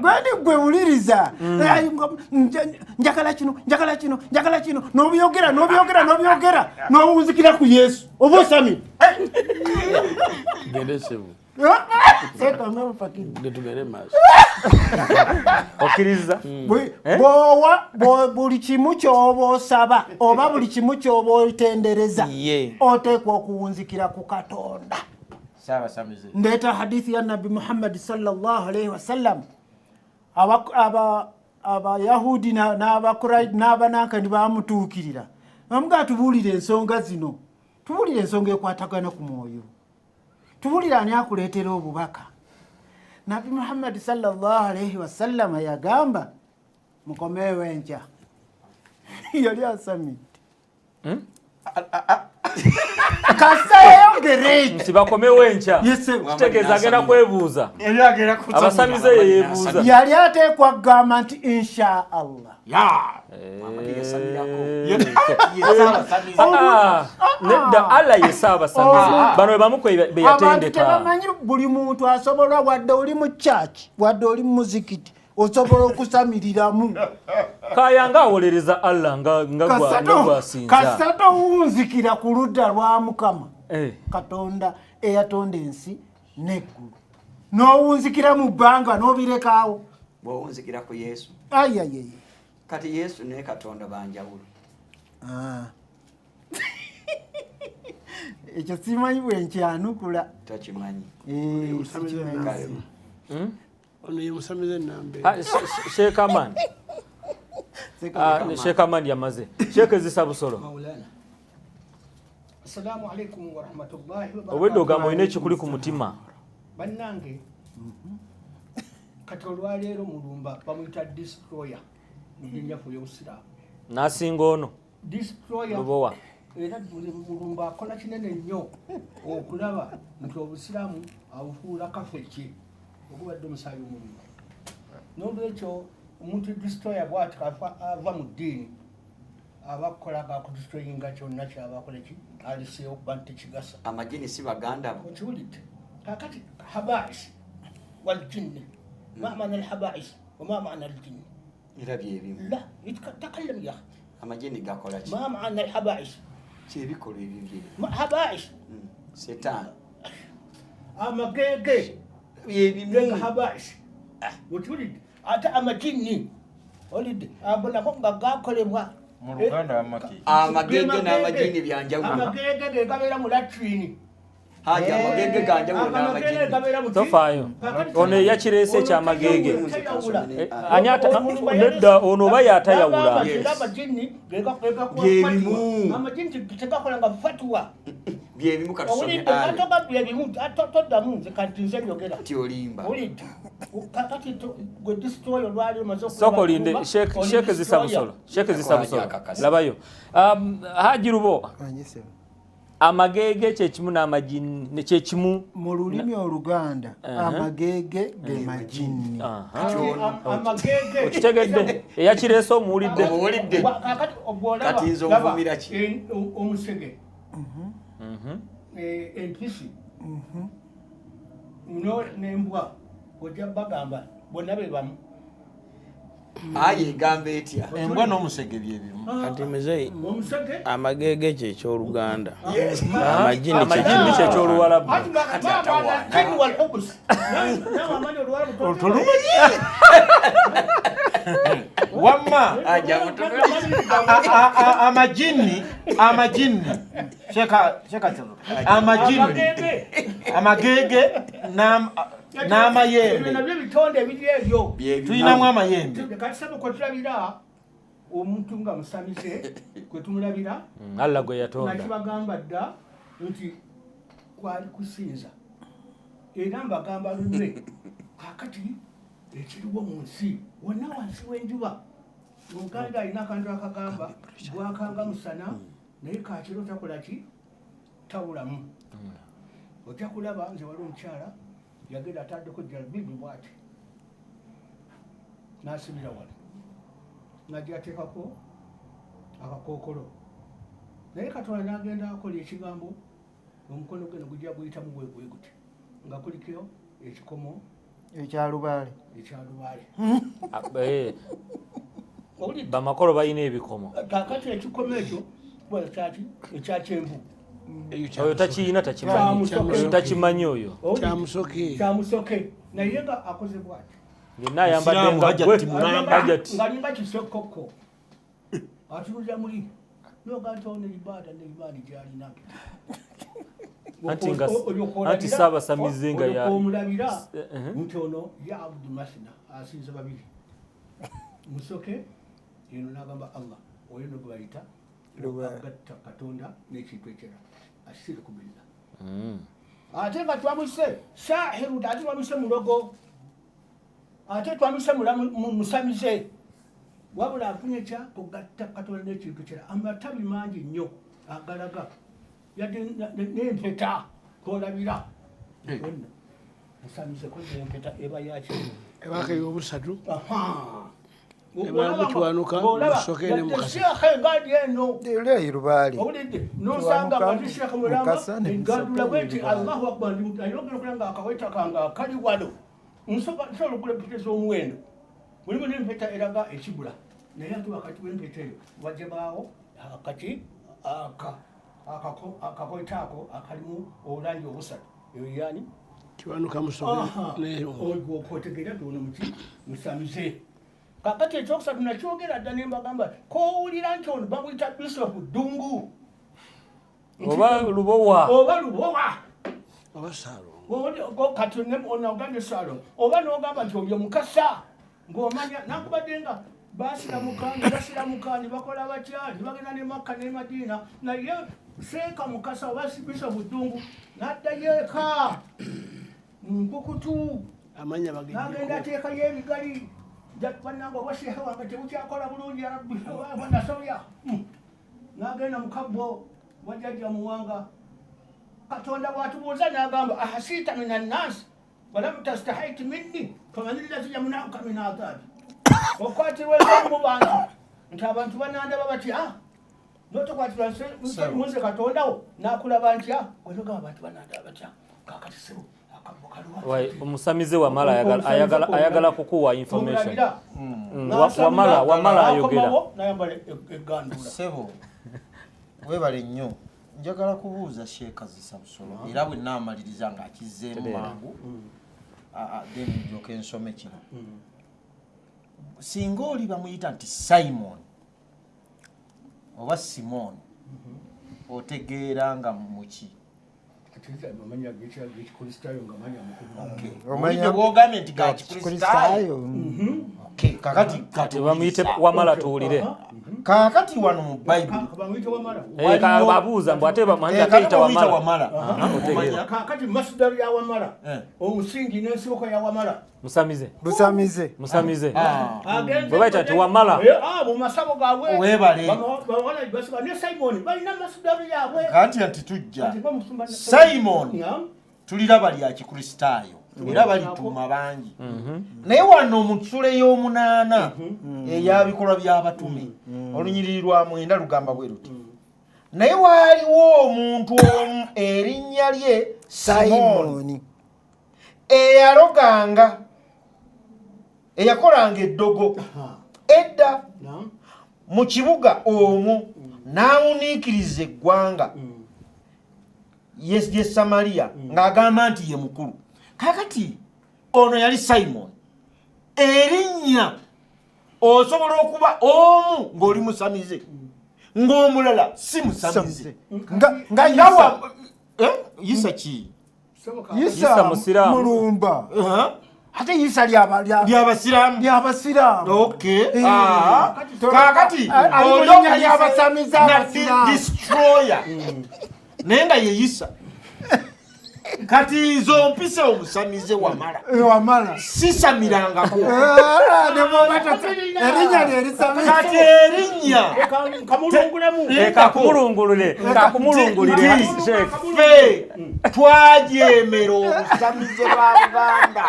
Bani gwe wuliriza, njagala kino, njagala kino, njagala kino, n'obyogera n'obyogera n'obyogera n'owunzikira ku Yesu oba osamidde. Tugende ssebo. Tugende maaso. Okkiriza? Bw'owa buli kimu ky'oba osaba oba buli kimu ky'oba otendereza oteekwa okuwunzikira ku Katonda. Ndeeta hadithi ya Nabbi Muhammad sallallahu alaihi wasallam. Abayahudi n'abanankani bamutuukirira bamugaa, tubuulire ensonga zino, tubuulire ensonga ekwatagana ku mwoyo, tubuulire ani akuleetera obubaka. Nabbi Muhammad sallallahu alaihi wasallam yagamba mukomeewo enkya. Yali asamidde. Kasa yayogera ekyo nti bakomewo enkya, kitegeeza agenda kwebuuza. Abasamize ye yeebuuza. Yali ateekwa kugamba nti insha Allah. Nedda, Allah ye Ssaabasamize. Bano be bamu be Abantu yatendeka. tebamanyi buli muntu asobola, wadde oli mu church, wadde oli mu muzikiti, osobola okusamiriramu. Kaya nga awolereza Allah nga gwasinza. Kasita towunzikira ku ludda lwa Mukama Katonda eyatonda ensi n'eggulu, n'owunzikira mu bbanga n'obirekaawo. Bw'owunzikira ku Yesu. Ayayaya. Kati Yesu ne Katonda banjawulo. Ekyo simanyi bwe nkyanukula. Tokimanyi. Sikimanyi. Ono ye musamize namba. Sheikh Aman. Sheikh Aman yamaze. Sheikh Zisa Busolo. Maulana. Assalamu alaikum wa rahmatullahi wa barakatuh. Obwedde ogamba olina ekikuli ku mutima. Bannange, kati olwaleero Mulumba bamuyita destroyer mu ddiini yaffe ey'Obusiraamu. N'asinga ono. Destroyer. Lubowa. Era Mulumba akola kinene nnyo okulaba nti Obusiraamu abufuula kafeki ogubadde omusaayi omulungi. N'olwekyo omuntu destroyer bw'ati ava mu ddiini aba akola gakudestroyinga kyonna kyaba akola ki aliseewo kuba nti tekigasa. Amajini si baganda bo. Okiwulidde? Kakati habais waljinni, ma maana alhabais wama maana aljinni? Era byebimu. La takallam ya akhi. Amajini gakola ki? Ma maana alhabais? Kyebikolwa ebyo. Habais. Setaani. Amagege byebimu. Habais. Okiwulidde? Ate amajini olidde ago nako nga gakolebwa mu Luganda amaki. Amagege n'amajini byanjawulo. Amagege ge gabeera mu latrini. Haji, amagege ganjawulo n'amajini. Tofaayo. Ono eyakireese ekyamagege. Ani ata nedda ono oba yatayawula. Amajini Byebimu. Amajini tegakola nga fatuwa. Byebimu katusomye. Owulidde? Atoga byebimu toddamu nze kanti nze njogera. Nti olimba. Owulidde? Kakati gwe destroyer olwali omaze Soko linde Sheikh Zisa Busolo. Sheikh Zisa Busolo. Labayo. Haji Lubo. Amagege kyekimu n'amajini kyekimu. Mu lulimi Oluganda amagege ge majini. Amagege. Okitegedde? Eyakireese omuwulidde. Omuwulidde. Kakati obwolaba. Kati nze onvumira ki? Omusege. Empisi. N'embwa ojja bagamba bonna be bamu. Aye egamba etya? Embwa n'omusege bye bimu. Kati muzeeyi, Omusege. amagege kyekyoluganda, amajini Amajini kyekyoluwalabu. Kati walhubus. Nawe amanyi Oluwalabu. Tolumanyi. Wamma amajinni, amajinni, sheka, amajinni, amagege n'amayembe. Nabyo bitonde ebiri ebyo. Tulinamu amayembe. Kati sabo kwetulabira omuntu nga musamize, kwetumulabira Allah gwe yatonda. Nakibagamba dda nti kwali kusinza, era mbagamba lunwe kakati ekiriwo mu nsi wonna wansi w'enjuba. Omuganda alina akantu akagamba gwakanga musana, naye kakiro takola ki, tawulamu. Ojja kulaba nze wali omukyala yagenda ataddeko jalbibi bwati n'asibira wano, najja ateekako akakookolo, naye Katonda n'agenda akola ekigambo, omukono gwe negujja guyitamu bwegwe guti nga kuliko ekikomo ekyalubaale. Ekyalubaale. Ah, eh. Bamakolo balina ebikomo. Kakati ekikomo ekyo kyaki? Ekyakyenvu. Oyo takiyina, takimanyi oyo, takimanyi oyo. Kyamusoke. Kyamusoke, naye nga akoze bwati. Yenna ayambadde nga gwe Hajati. Ngalinga kisokoko atunulira muli noga nti ono ibaada ne imaani gyalina. Anti saabasamize nga omulabira nti ono ya abudu masina, asinza babiri, musoke eno nagamba Allah oyo no gwe bayita agatta Katonda n'ekintu ekirala, ashiriku billah. Ate nga twamuse sahiru, ate twamuse mulogo, ate twamuse musamize, wabula afunye kya kugatta Katonda n'ekintu kirala. Amatabi mangi nnyo agalaga, yadde n'empeta kolabira musamize koza empeta eba yaki? Ebaka eyobusatu. Ebaamu Kiwanuka, Musoke ne Mukasa. Sheekhe ngadi eno. Leeyi lubaale. Owulidde nosanga Kiwanuka, nga sheekhe mulamba Mukasa ne egandula Musoke bweti. ne Lubaale. Allahu akbar, ayogera okula nga akaweta kange akali wano, nsobola okugula empeta ez'omuwendo, mulimu n'empeta eraga ekibula, naye ate wakati w'empeta eyo wajja baawo akati akakaweta ako akalimu obulangi obusatu, eyo yani? Kiwanuka, Musoke ne Otegeera nti ono muki? Musamize. Kakati ekyokusatu nakyogera dda ne mbagamba, kowulira nti ono bamuyita Bishop Ddungu oba Lubowa. Oba Lubowa. Oba Saalongo. Kati onagambye Saalongo, oba nogamba nti oyo Mukasa, ng'omanya nakubadde nga basiramuka ne basiramuka ne bakola batya ne bagenda ne Makka ne Madiina, naye Seeka Mukasa oba Bishop Ddungu n'addayo eka nkukutu. Amanya nagenda bagejjeko. Ateekayo ebigali, bannange, obwashehe wange tebukyakola bulungi, ya Rabbi, nasobya. Nagenda mukabbo wajjajja Muwanga. Katonda bwatubuuza n'agamba ahasita min annasi walam tastahaiti minni faman allazi yamnauka min adhabi, okwatirwa ensonyi mu bantu nti abantu banandaba batya, notokwatirwa munze Katondawo nakulaba ntya, gwenogamba abantu banandaba batya. Kakati sebo akabbo kaliwa. Wai, omusamize Wamala ayagala kukuwa information. Wamala ayogera. Nayambala egandula. Ssebo, webale nnyo. Njagala kubuuza Sheeka Zisa Busolo, era bwe naamaliriza ng'akizzeemu Tereera. mangu, then ndyoke nsome kino. Singa oli bamuyita nti Simon oba Simon, otegeera nga muki? Amanya gekikristaayo nga manya mukulu. Owulidde bwogambye nti ga kikristaayo? Kristaayo. Okay, kakati Kati bamuyite Wamala tuwulire. Kaakati wano mu Bayibuli Bamuyite Wamala. Eh, abuuza mbu ate bamuhanzi Eh, ate kakati yita bamuyita Wamala. Wamala. Otegeera. Omanya? Kakati masudalu ya Wamala, Eh. omusingi n'ensibuko ya Wamala. Musamize. Busamize. Musamize. Ah. Agenze Bwe bayita nti Wamala. Eh, mu masabo gaabwe. Weebale. Bawala basiba ne Simon balina masudalu yaabwe. Kanti nti tujja Kati bamusumba Simon. Naam. Tuliraba lya kikristaayo era balituuma bangi, naye wano mu ssula ey'omunaana eyabikolwa by'abatume, olunyiriri lwa 9 lugamba bwe luti: naye waaliwo omuntu omu erinnya lye Simooni, Simoni. eyaloganga, eyakolanga eddogo edda Naam. mu kibuga omwo, n'awuniikiriza eggwanga ye Samaliya ng'agamba nti ye mukulu. Kakati ono yali Simon, erinnya Osobola okuba omu ng'oli musamize, ng'omulala si musamize. Nga Yisa ki? Yisa mulumba. Ate Yisa lyabasiraamu. Lyabasiraamu. Okay. Kaakati oli lyabasamize abasiraamu. Destroyer. Naye nga ye Yisa. Kati nze ompise omusamize Wamala. Wamala. Sisamirangako. Erinnya lyerisamize. Kati erinnya. Kamulungulemu. Kakumulungulule. Kakumulungulire. Ffe twajemera obusamize bwa Buganda.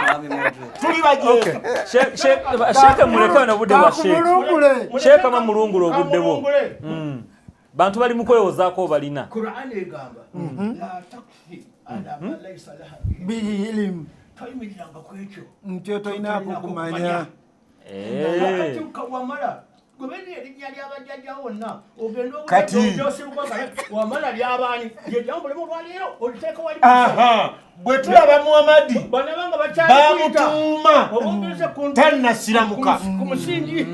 Tuli bajeema. Sheikh muleke wano obudde bwa Sheikh. Sheikh amulungule obudde bwo. Bantu bali mu kwewozaako balina. Qur'an egamba la takfi bihi ilimu, toyimiriranga ku ekyo nti toyinaako kumanya. Wamala goberera erinnya ly'abajjajja wonna ogenda Wamala lyabaani lyejambo olwaleero oliteeka wali. Bwe tulaba Muhammadi bamutuuma tannasiramuka. Ku musingi.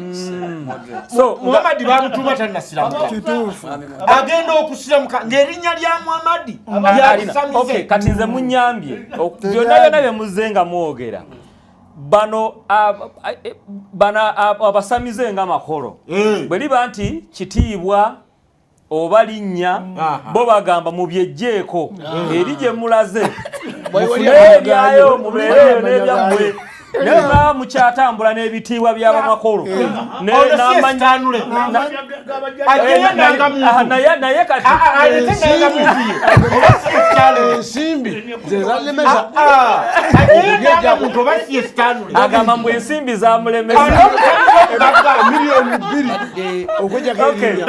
Muhammadi bamutuuma tannasiramuka. Agenda okusiramuka ng'erinnya lya Muhammadi lyabusamize. Kati nze munyambye byonna byonna bye muzze nga mwogera. Bano abasamize nga makolo. Bwe liba nti kitiibwa oba linnya bo bagamba mubyejjeeko eri gye mulaze mufune ebyayo mubeereyo n'ebyammwe naye baba mukyatambula n'ebitiibwa by'abamakolo naye kati ensimbi zezalemesa agamba mbu ensimbi zamulemesa miliyoni 2 okwejjako erinnya.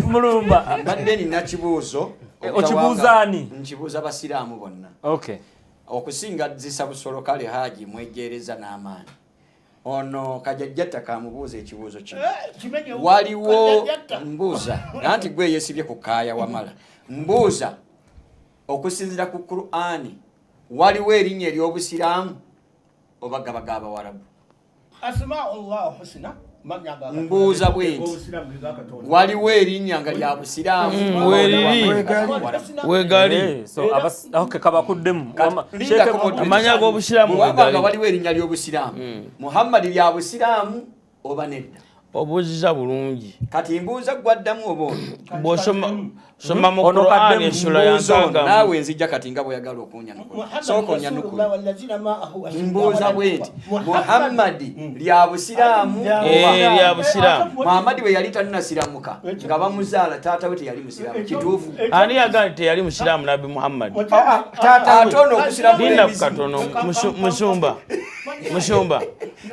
Mulumba mbadde nina kibuuzo. Okibuuzaani? Nkibuuza basiraamu bonna. Okay. Okusinga Zisa Busolo kale Haji mwejeereza n'amaanyi. Ono Kajajjatta kamubuuza ekibuuzo kino. Waliwo mbuuza anti gwe yeesibye ku kaaya Wamala. Mbuuza okusinziira ku Qur'ani waliwo erinnya ery'obusiraamu oba gaba g'Abawarabu? Asma'ullah husna. Mbuuza bwe nti waliwo erinnya nga lya busiraamu wegali. Kabakuddemu amanya g'obusiraamu nga waliwo erinnya ly'obusiraamu Muhammadi lya busiraamu oba nedda? Obuuziza bulungi. Kati mbuuza gwaddamu oba ono bw'osoma soma mu Qur'an essula ya 6 naawe nzijja kati nga bw'oyagala okunyanukula. Sooka onyanukule. Mbuuza bwe nti Muhammadi lya busiraamu lya busiraamu. Muhammadi bwe yali tannasiramuka nga bamuzaala taata we teyali musiraamu. Kituufu? Ani yagamba nti teyali musiraamu Nabbi Muhammadi? Ate ono okusiramu linda ku katono musumba. Musumba.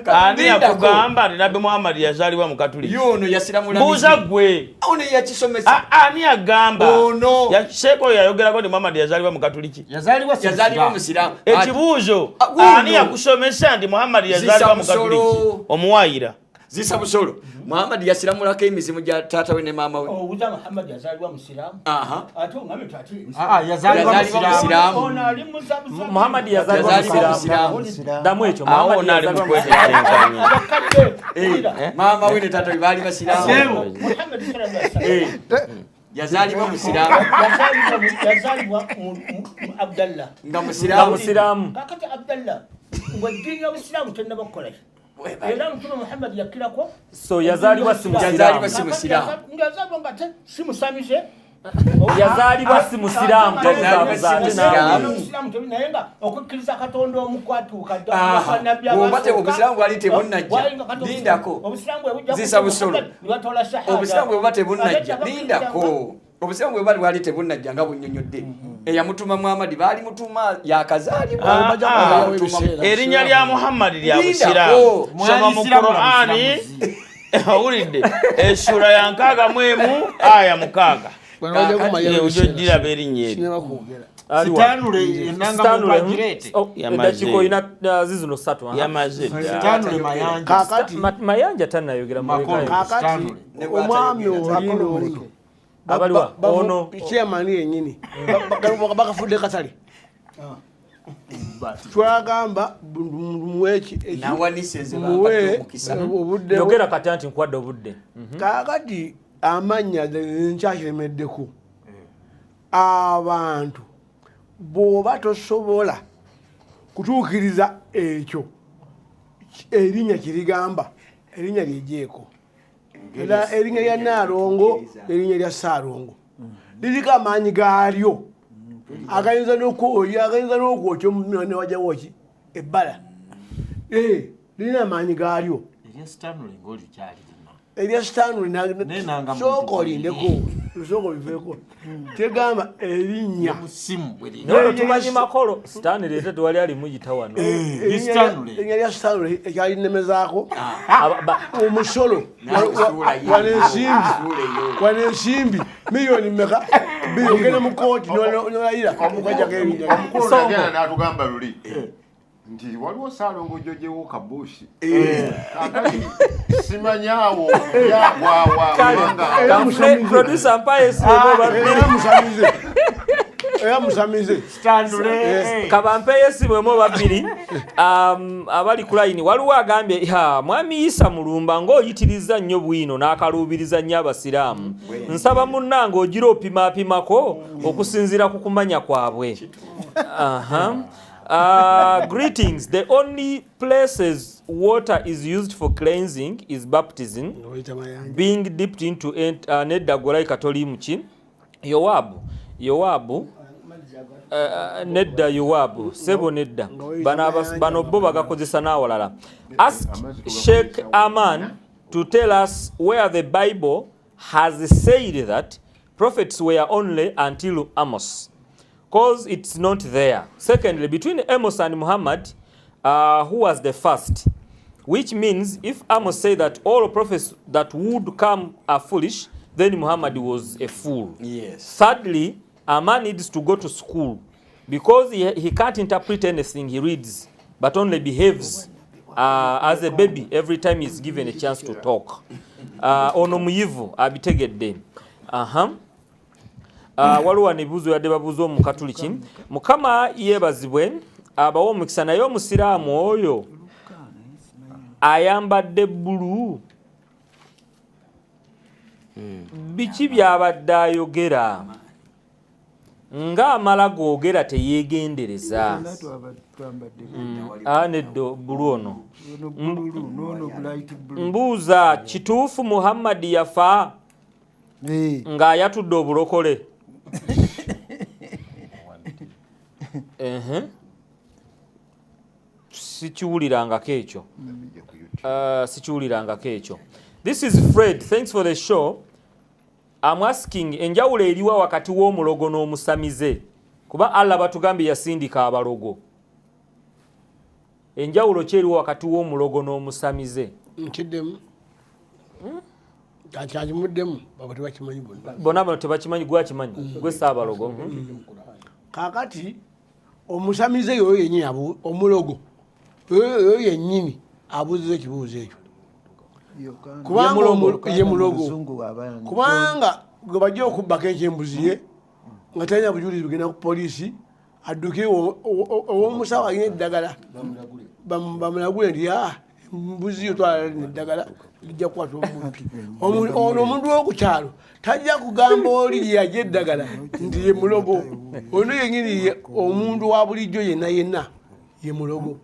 Ani yakugamba nti Nabbi Muhammadi yazaalibwa mu Katoliki? Yono yasiramula. Mbuuza ggwe. Ono yakisomesa. Ani yagamba? Ono. Sheikh yayogerako nti Muhammadi yazaalibwa mu Katoliki. Yazaalibwa musiraamu. Ekibuuzo ani yakusomesa nti Muhammadi yazaalibwa mu Katoliki? Omuwaayira. Zisa Busolo. Muhammadi yasiramulako emizimu gya taata we ne maama we. Obuuza Muhammadi yazaalibwa musiraamu. Aha. Ate ongambe tati. Yazaalibwa musiraamu. Ono ali musabusabu. Muhammadi yazaalibwa musiraamu. Ddamu ekyo. Awo ono ali mu kwetetenkanya. Maama we ne taata we baali basiraamu. Muhammadi sallallahu alaihi wasallam. Yazaalibwa musiraamu. Yazaalibwa mu Abdallah. Nga musiraamu. Musiraamu. Kakati Abdallah ng'eddiini y'obusiraamu tennaba kukola. Era Mtume Muhammad yakirako. So yazaalibwa si musiraamu. Yazaalibwa si musiraamu. Yazaalibwa nga si musamize. Yazaalibwa si musiraamu. Musiraamu naye nga okukkiriza Katonda omukwatuuka dda. Bw'oba obusiraamu bwali tebunnajja. Lindako. Obusiraamu bwe bujja Zisa Busolo. Obusiraamu bwe buba tebunnajja. Lindako. Obusiraamu bwe bwali tebunnajja nga bunnyonnyodde. Eyamutuma Muhammadi baali mutuma yakazaalibwa. Erinnya lya Muhammadi lya busiraamu. Soma mu Qur'ani owulidde essula ya 61 aya 6. Ojjiraba erinnya eryo. Sitanule enanga mupagirete. Eddakiika olina zizino 3. Yamaze dda. Sitanule Mayanja. Kaakati Mayanja tannayogera mulekayo. Kaakati omwami oli abaliwa ono chairman yennyini bakafudde katale. Twagamba muweki muwe obudde. Yogera kati anti nkuwadde obudde. Kaakati amannya nkyakiremeddeko. Abantu bw'oba tosobola kutuukiriza ekyo erinnya kirigamba, erinnya lyejeeko. Era erinnya lya Naalongo, erinnya lya Ssaalongo liriko amaanyi gaalyo agayinza n'okwokya newajjawo ki ebbala. Lirina amaanyi gaalyo. Erya Stanley ng'olikyalirina. Erya Stanley. Naye nanga sooka muntu olindeko, lusooka obiveeko. Tegamba erinnya Musimu bwe liri. Naye tumanyi makolo Stanley leeta tewali alimuyita wano. Stanley. Erinnya lya Stanley ekyalinemezaako omusolo. N'asuula ye. Wano ensimbi, Asuula eyo. wano ensimbi miliyoni meka bbiri, ogenda mu kooti nolayira okajjako erinnya. Omukulu nagenda n'atugamba luli nti waliwo Saalongo Jojewo Kabushi, kakati simanyaawo byagwawa kubanga Era Kanfune musamize. producer mpaye esimu oba bbiri. Era musamize, era musamize. Stanley. Kabampeyo esimu emu oba bbiri. Abali ku layini waliwo agambye, "Ha, mwami Isa Mulumba ng'oyitiriza nnyo bwino n'akaluubiriza nnyo abasiraamu. Nsaba munnange ogira opimaapimako okusinziira ku kumanya kwabwe." Aha. Greetings. The only places water is used for cleansing is baptism, being dipped into nedda golaika toli muki Yowabu, Yowabu, nedda Yowabu sebo nedda. Bano bo bagakozesa n'awalala. Ask Sheikh Aman to tell us where the Bible has said that prophets were only until Amos, cause it's not there. Secondly, between Amos and Muhammad, who was the first? Which means if Amos said that all prophets that would come are foolish, then Muhammad was a fool. Thirdly, a man needs to go to school because he can't interpret anything he reads, but only behaves as a baby every time he's given a chance to talk. Ono muyivu abitegedde. Aha. Waliwo wano ebibuuzo yadde babuuza omukatuliki. Mukama yeebazibwe abawe omukisa, naye omusiraamu oyo ayambadde bbulu biki byabadde ayogera ng'amala googera teyeegendereza? Nedda, bbulu ono. Mbuuza, kituufu Muhammadi yafa ng'ayatudde obulokole? Ehe. Sikiwulirangako ekyo. Sikiwulirangako ekyo. This is Fred, thanks for the show. I'm asking, enjawulo eriwa wakati w'omulogo n'omusamize? Kuba Allah batugambye yasindika abalogo. Enjawulo ki eriwo wakati w'omulogo n'omusamize? Nkiddemu, kyakimuddemu, babo tebakimanyi bonna. Bonna bano tebakimanyi, gwakimanyi gwe saabalogo. Kakati omusamize yoyo yenyini, omulogo yoyo yennyini abuuziza ekibuuzo ekyo, kubanga ye mulogo, kubanga gwe bajja okubbako enkyembuzi ye nga talina bujulizi, bugenda ku poliisi, adduke ow'omusawo alina eddagala, bamulagule nti, "Ah, embuzi yo twala eddagala lijja kukwata omubbi." Ono omuntu w'oku kyalo tajja kugamba oli yajja eddagala nti ye mulogo. Ono yenyini ye omuntu wa bulijjo yenna yenna ye mulogo.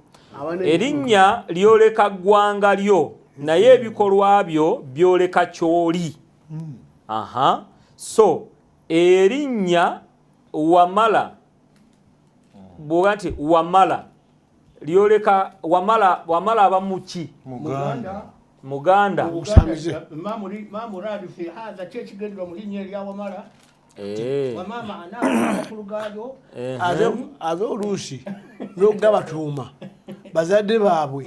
Erinnya lyoleka ggwanga lyo, naye ebikolwa byo byoleka kyoli. Aha, so erinnya Wamala, bwoga nti Wamala lyoleka Wamala, Wamala aba muki? Muganda. Muganda. Omusamize. ما مراد في هذا kyekigendera mu linnya erya Wamala? وما معناه, amakulu gaalyo? Ate oluusi n'okugabatuuma bazadde baabwe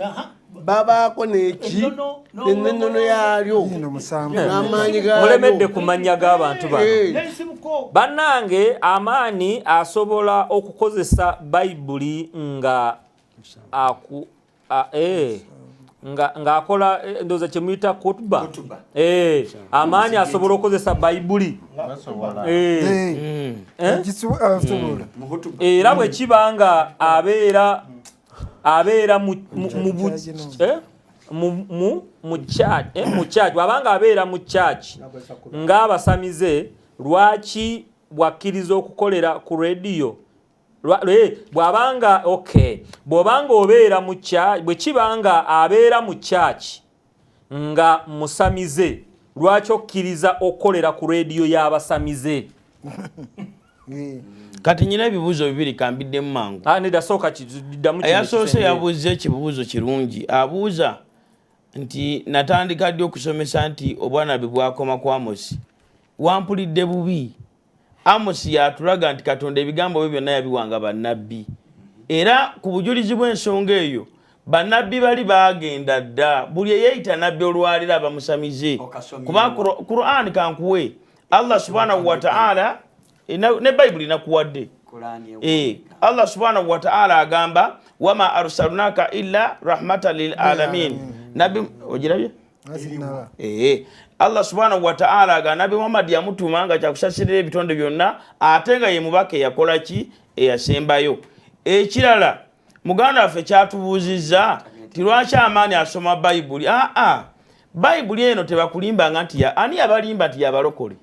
babaako neki nennono yaalyo n'amaanyi Mulemedde gaalyo. ku mannya g'abantu bano. N'ensibuko. Bannange, amaani asobola okukozesa Bayibuli nga aku, a, Ng'akola ndowooza kye muyita kutuba, amaanyi asobola okukozesa Bayibuli. Era bwe kiba nga abeera mu church, bw'abanga abeera mu church ng'abasamize, lwaki bwakkiriza okukolera ku rediyo? Bw'abanga okay, bw'obanga obeera mu church, bwe kiba nga abeera mu church nga musamize, lwaki okkiriza okukolera ku rediyo y'abasamize? Kati nyina ebibuuzo bibiri, kambiddemu mangu. Nedda, sooka ddamu. Eyasoose yabuuza ekibuuzo kirungi, abuuza nti natandika ddi okusomesa nti obwanabbi bwakoma ku Amosi? Wampulidde bubi. Amosi yatulaga nti Katonda ebigambo bye byonna yabiwanga bannabbi, era ku bujulizi bw'ensonga eyo bannabbi bali bagenda dda. Buli eyeeyita nabbi olwaliro abamusamize, kuba Quran kankuwe, Allah subhanahu wataala ne Bayibuli nakuwadde. Allah subhanahu wataala agamba, wama arsalnaka illa rahmatan lil alamin. Nabbi ogirabye? Allah subhanahu wataala aga Nabbi Muhammad yamutuma nga kyakusasirira ebitonde byonna, ate nga ye mubaka eyakola ki? Eyasembayo. Ekirala, muganda waffe kyatubuuzizza ti lwaki Amaani asoma Bayibuli? Aa, Bayibuli eno tebakulimbanga nti ani yabalimba nti yabalokole?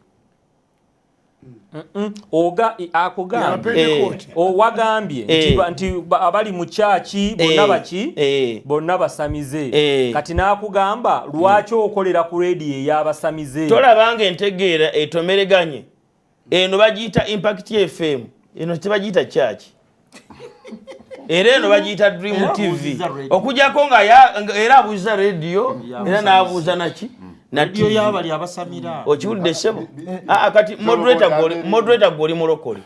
Oga akugambye, owagambye nti abali mu kyaki bonna baki? Bonna basamize. Kati n'akugamba lwaki okolera ku rediyo ey'abasamize? Tolabanga entegeera etomereganye? Eno bagiyita Impact FM, eno tebagiyita kyaki, era eno bagiyita Dream TV, okujjako nga era abuuza rediyo, era n'abuuza naki? Yabali abasamira. Okiwulidde, ssebo? Kati moderator, gwe oli mulokole,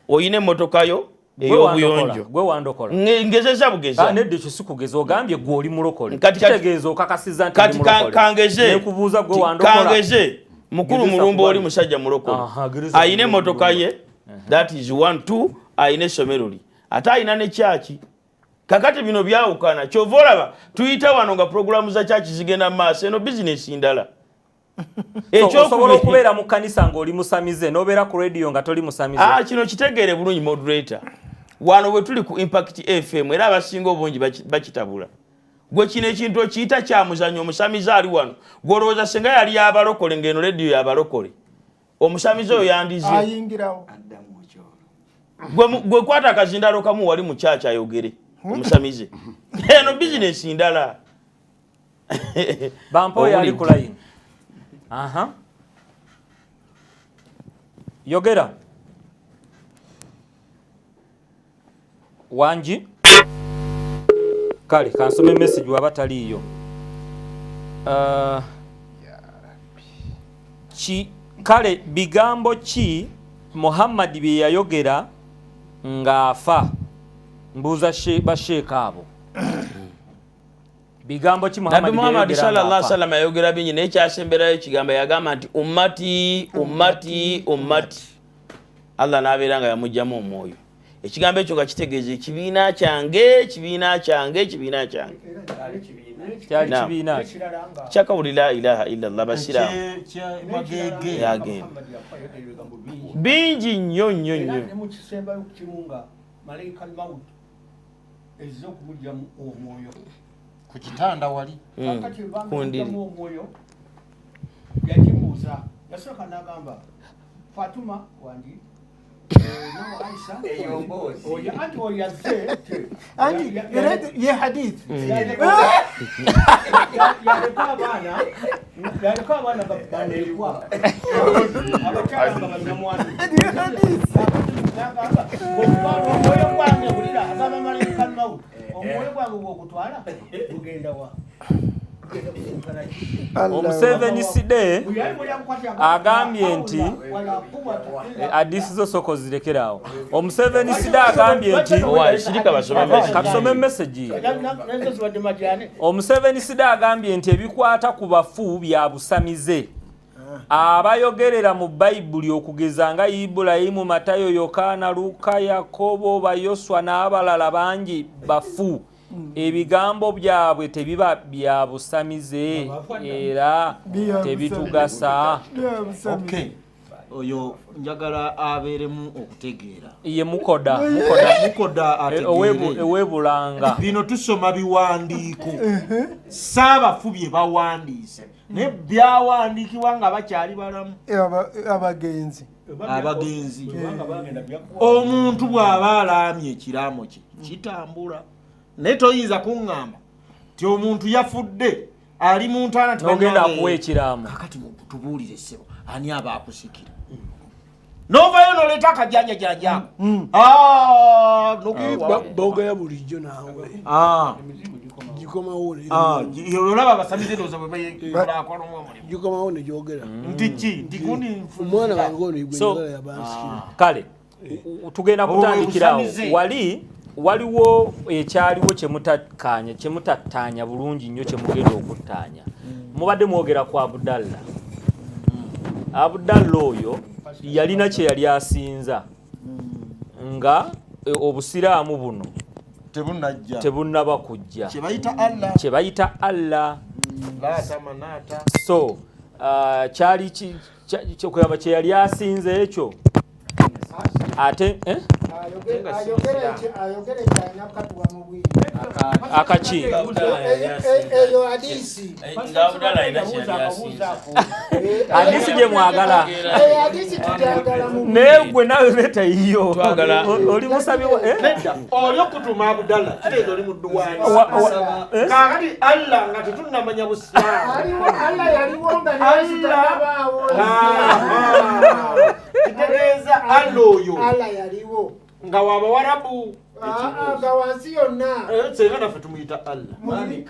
oyina emmotoka yo ey'obuyonjo. Gwe wandokola. Ngezeza bugeza. Nedda, ekyo si kugeza. Ogambye gwe oli mulokole, kitegeeza okakasiza nti Kati kangeze. Nekubuuza, gwe wandokola. Kangeze, mukulu Mulumba, oli musajja mulokole, ayina emmotoka ye, that is one. Two, ayina essomero lye, ate ayina ne kyaki. Kakati bino byawukana. Kyova olaba tuyita wano nga puroguramu za kyaki zigenda mu maaso. Eno bizinesi ndala. Osobola okubeera mu kkanisa ng'oli musamize, n'obeera ku rediyo nga toli musamize. Ah, kino kitegeere bulungi, moderator. Wano bwe tuli ku Impact FM, era abasinga obungi bakitabula. Gwe kino ekintu okiyita kyamuzanyo. Omusamize ali wano, gwolowooza senga yali yabalokole, ng'eno rediyo yabalokole, omusamize oyo yandize? Ayingirawo. Gwe kwata akazindalo kamu wali mu kyaki ayogere omusamize. Eno bizinesi ndala. Bampoyo ali ku line. Aha, yogera wangi. Kale kansome message waba taliiyo. Ki kale bigambo ki Muhammadi bye yayogera ng'afa? Mbuuza basheeka abo, bigambo ki Nabbi Muhammadi sallallahu sallam yayogera bingi, naye kyasemberayo ekigambo yagamba nti ummati, ummati, ummati. Allah n'abeera nga yamugjamu omwoyo. Ekigambo ekyo nga kitegeeza ekibiina kyange, ekibiina kyange, ekibiina kyange. Kyali kibiina kyakawuli la ilaha illallah. Basiraamu yagenda bingi nnyo nnyo nnyo. Mukisembayo kimu nga malaika maut ezze okumugyamu omwoyo ku kitanda wali. Kakati bamugyamu omwoyo, yagibuuza, yasooka n'agamba Fatuma wandi anti oyo yazze. Anti era ye hadith. Yaleka abaana banekwa, abakyala nga bannamwandu. Omwoyo gwange, wulira, agamba malayika maut, omwoyo gwange gwogutwala gugenda wa? Omuseveniside agambye nti adisi zo soko zirekeraawo. Omuseveniside agambye nti katusome message. Omuseveniside agambye nti ebikwata ku bafu bya busamize. Abayogerera mu Bayibuli okugeza nga Ibulayimu, Matayo, Yokaana, Luka, Yakobo, Bayoswa n'abalala bangi bafu. Ebigambo byabwe tebiba bya busamize era tebitugasa. Okay, oyo njagala abeeremu okutegeera. Ye mukoda mukoda. Mukoda ategeere. Ewebulanga. Bino tusoma biwandiiko, saabafu bye bawandiise, naye byawandiikibwa nga bakyali balamu. Abagenzi. Abagenzi. Omuntu bw'aba alaamye ekiraamo kye kitambula, naye toyinza kuŋŋamba nti omuntu yafudde ali mu ntaana nti nogenda bannange, akuwa ekiraamo. Kakati tubuulire ssebo, ani aba akusikira novayo noleeta akajanjajanjaako? Boogera bulijjo naawe. Gikomawo. Olaba abasamize ndowooza bwe bakolamu omulimu. Gikomawo negyogera. Nti ki? Nti gundi. Omwana wange ono gwe So- njagala yabansikira. Kale tugenda kutandikirawo. Obusamize. Wali waliwo ekyaliwo kyemutakkanya, kyemutattaanya bulungi nnyo, kyemugenda okuttaanya. Mubadde mwogera ku Abudalla. Abudalla oyo yalina kye yali asinza nga obusiraamu buno tebunajja, tebunnaba kujja. Kyebayita Allah. Kye bayita Allah. Laata, manaata. So kyali kugamba kye yali asinza ekyo ate eh? Ayogere kyalina katuwa mu bwire. Akaki? Eyo hadisi. Nga Abudala alina kyeyali asinza. Hadisi gye mwagala. Eyo hadisi tugyagala mu Naye gwe nawe leeta yiyo. Oli musabi eh? Nedda, oli okutuma Abudalla kitegeeza oli mu dduwaani. Eh? Kaakati Allah nga tetunnamanya busiraamu. Aliwo, Allah yaliwo nga Yesu tannabaawo. Aha. Kitegeeza Allah oyo Allah yaliwo nga wabawarabu. Ah, ah, nga wansi yonna. Senga naffe tumuyita Allah. Mu lulimi.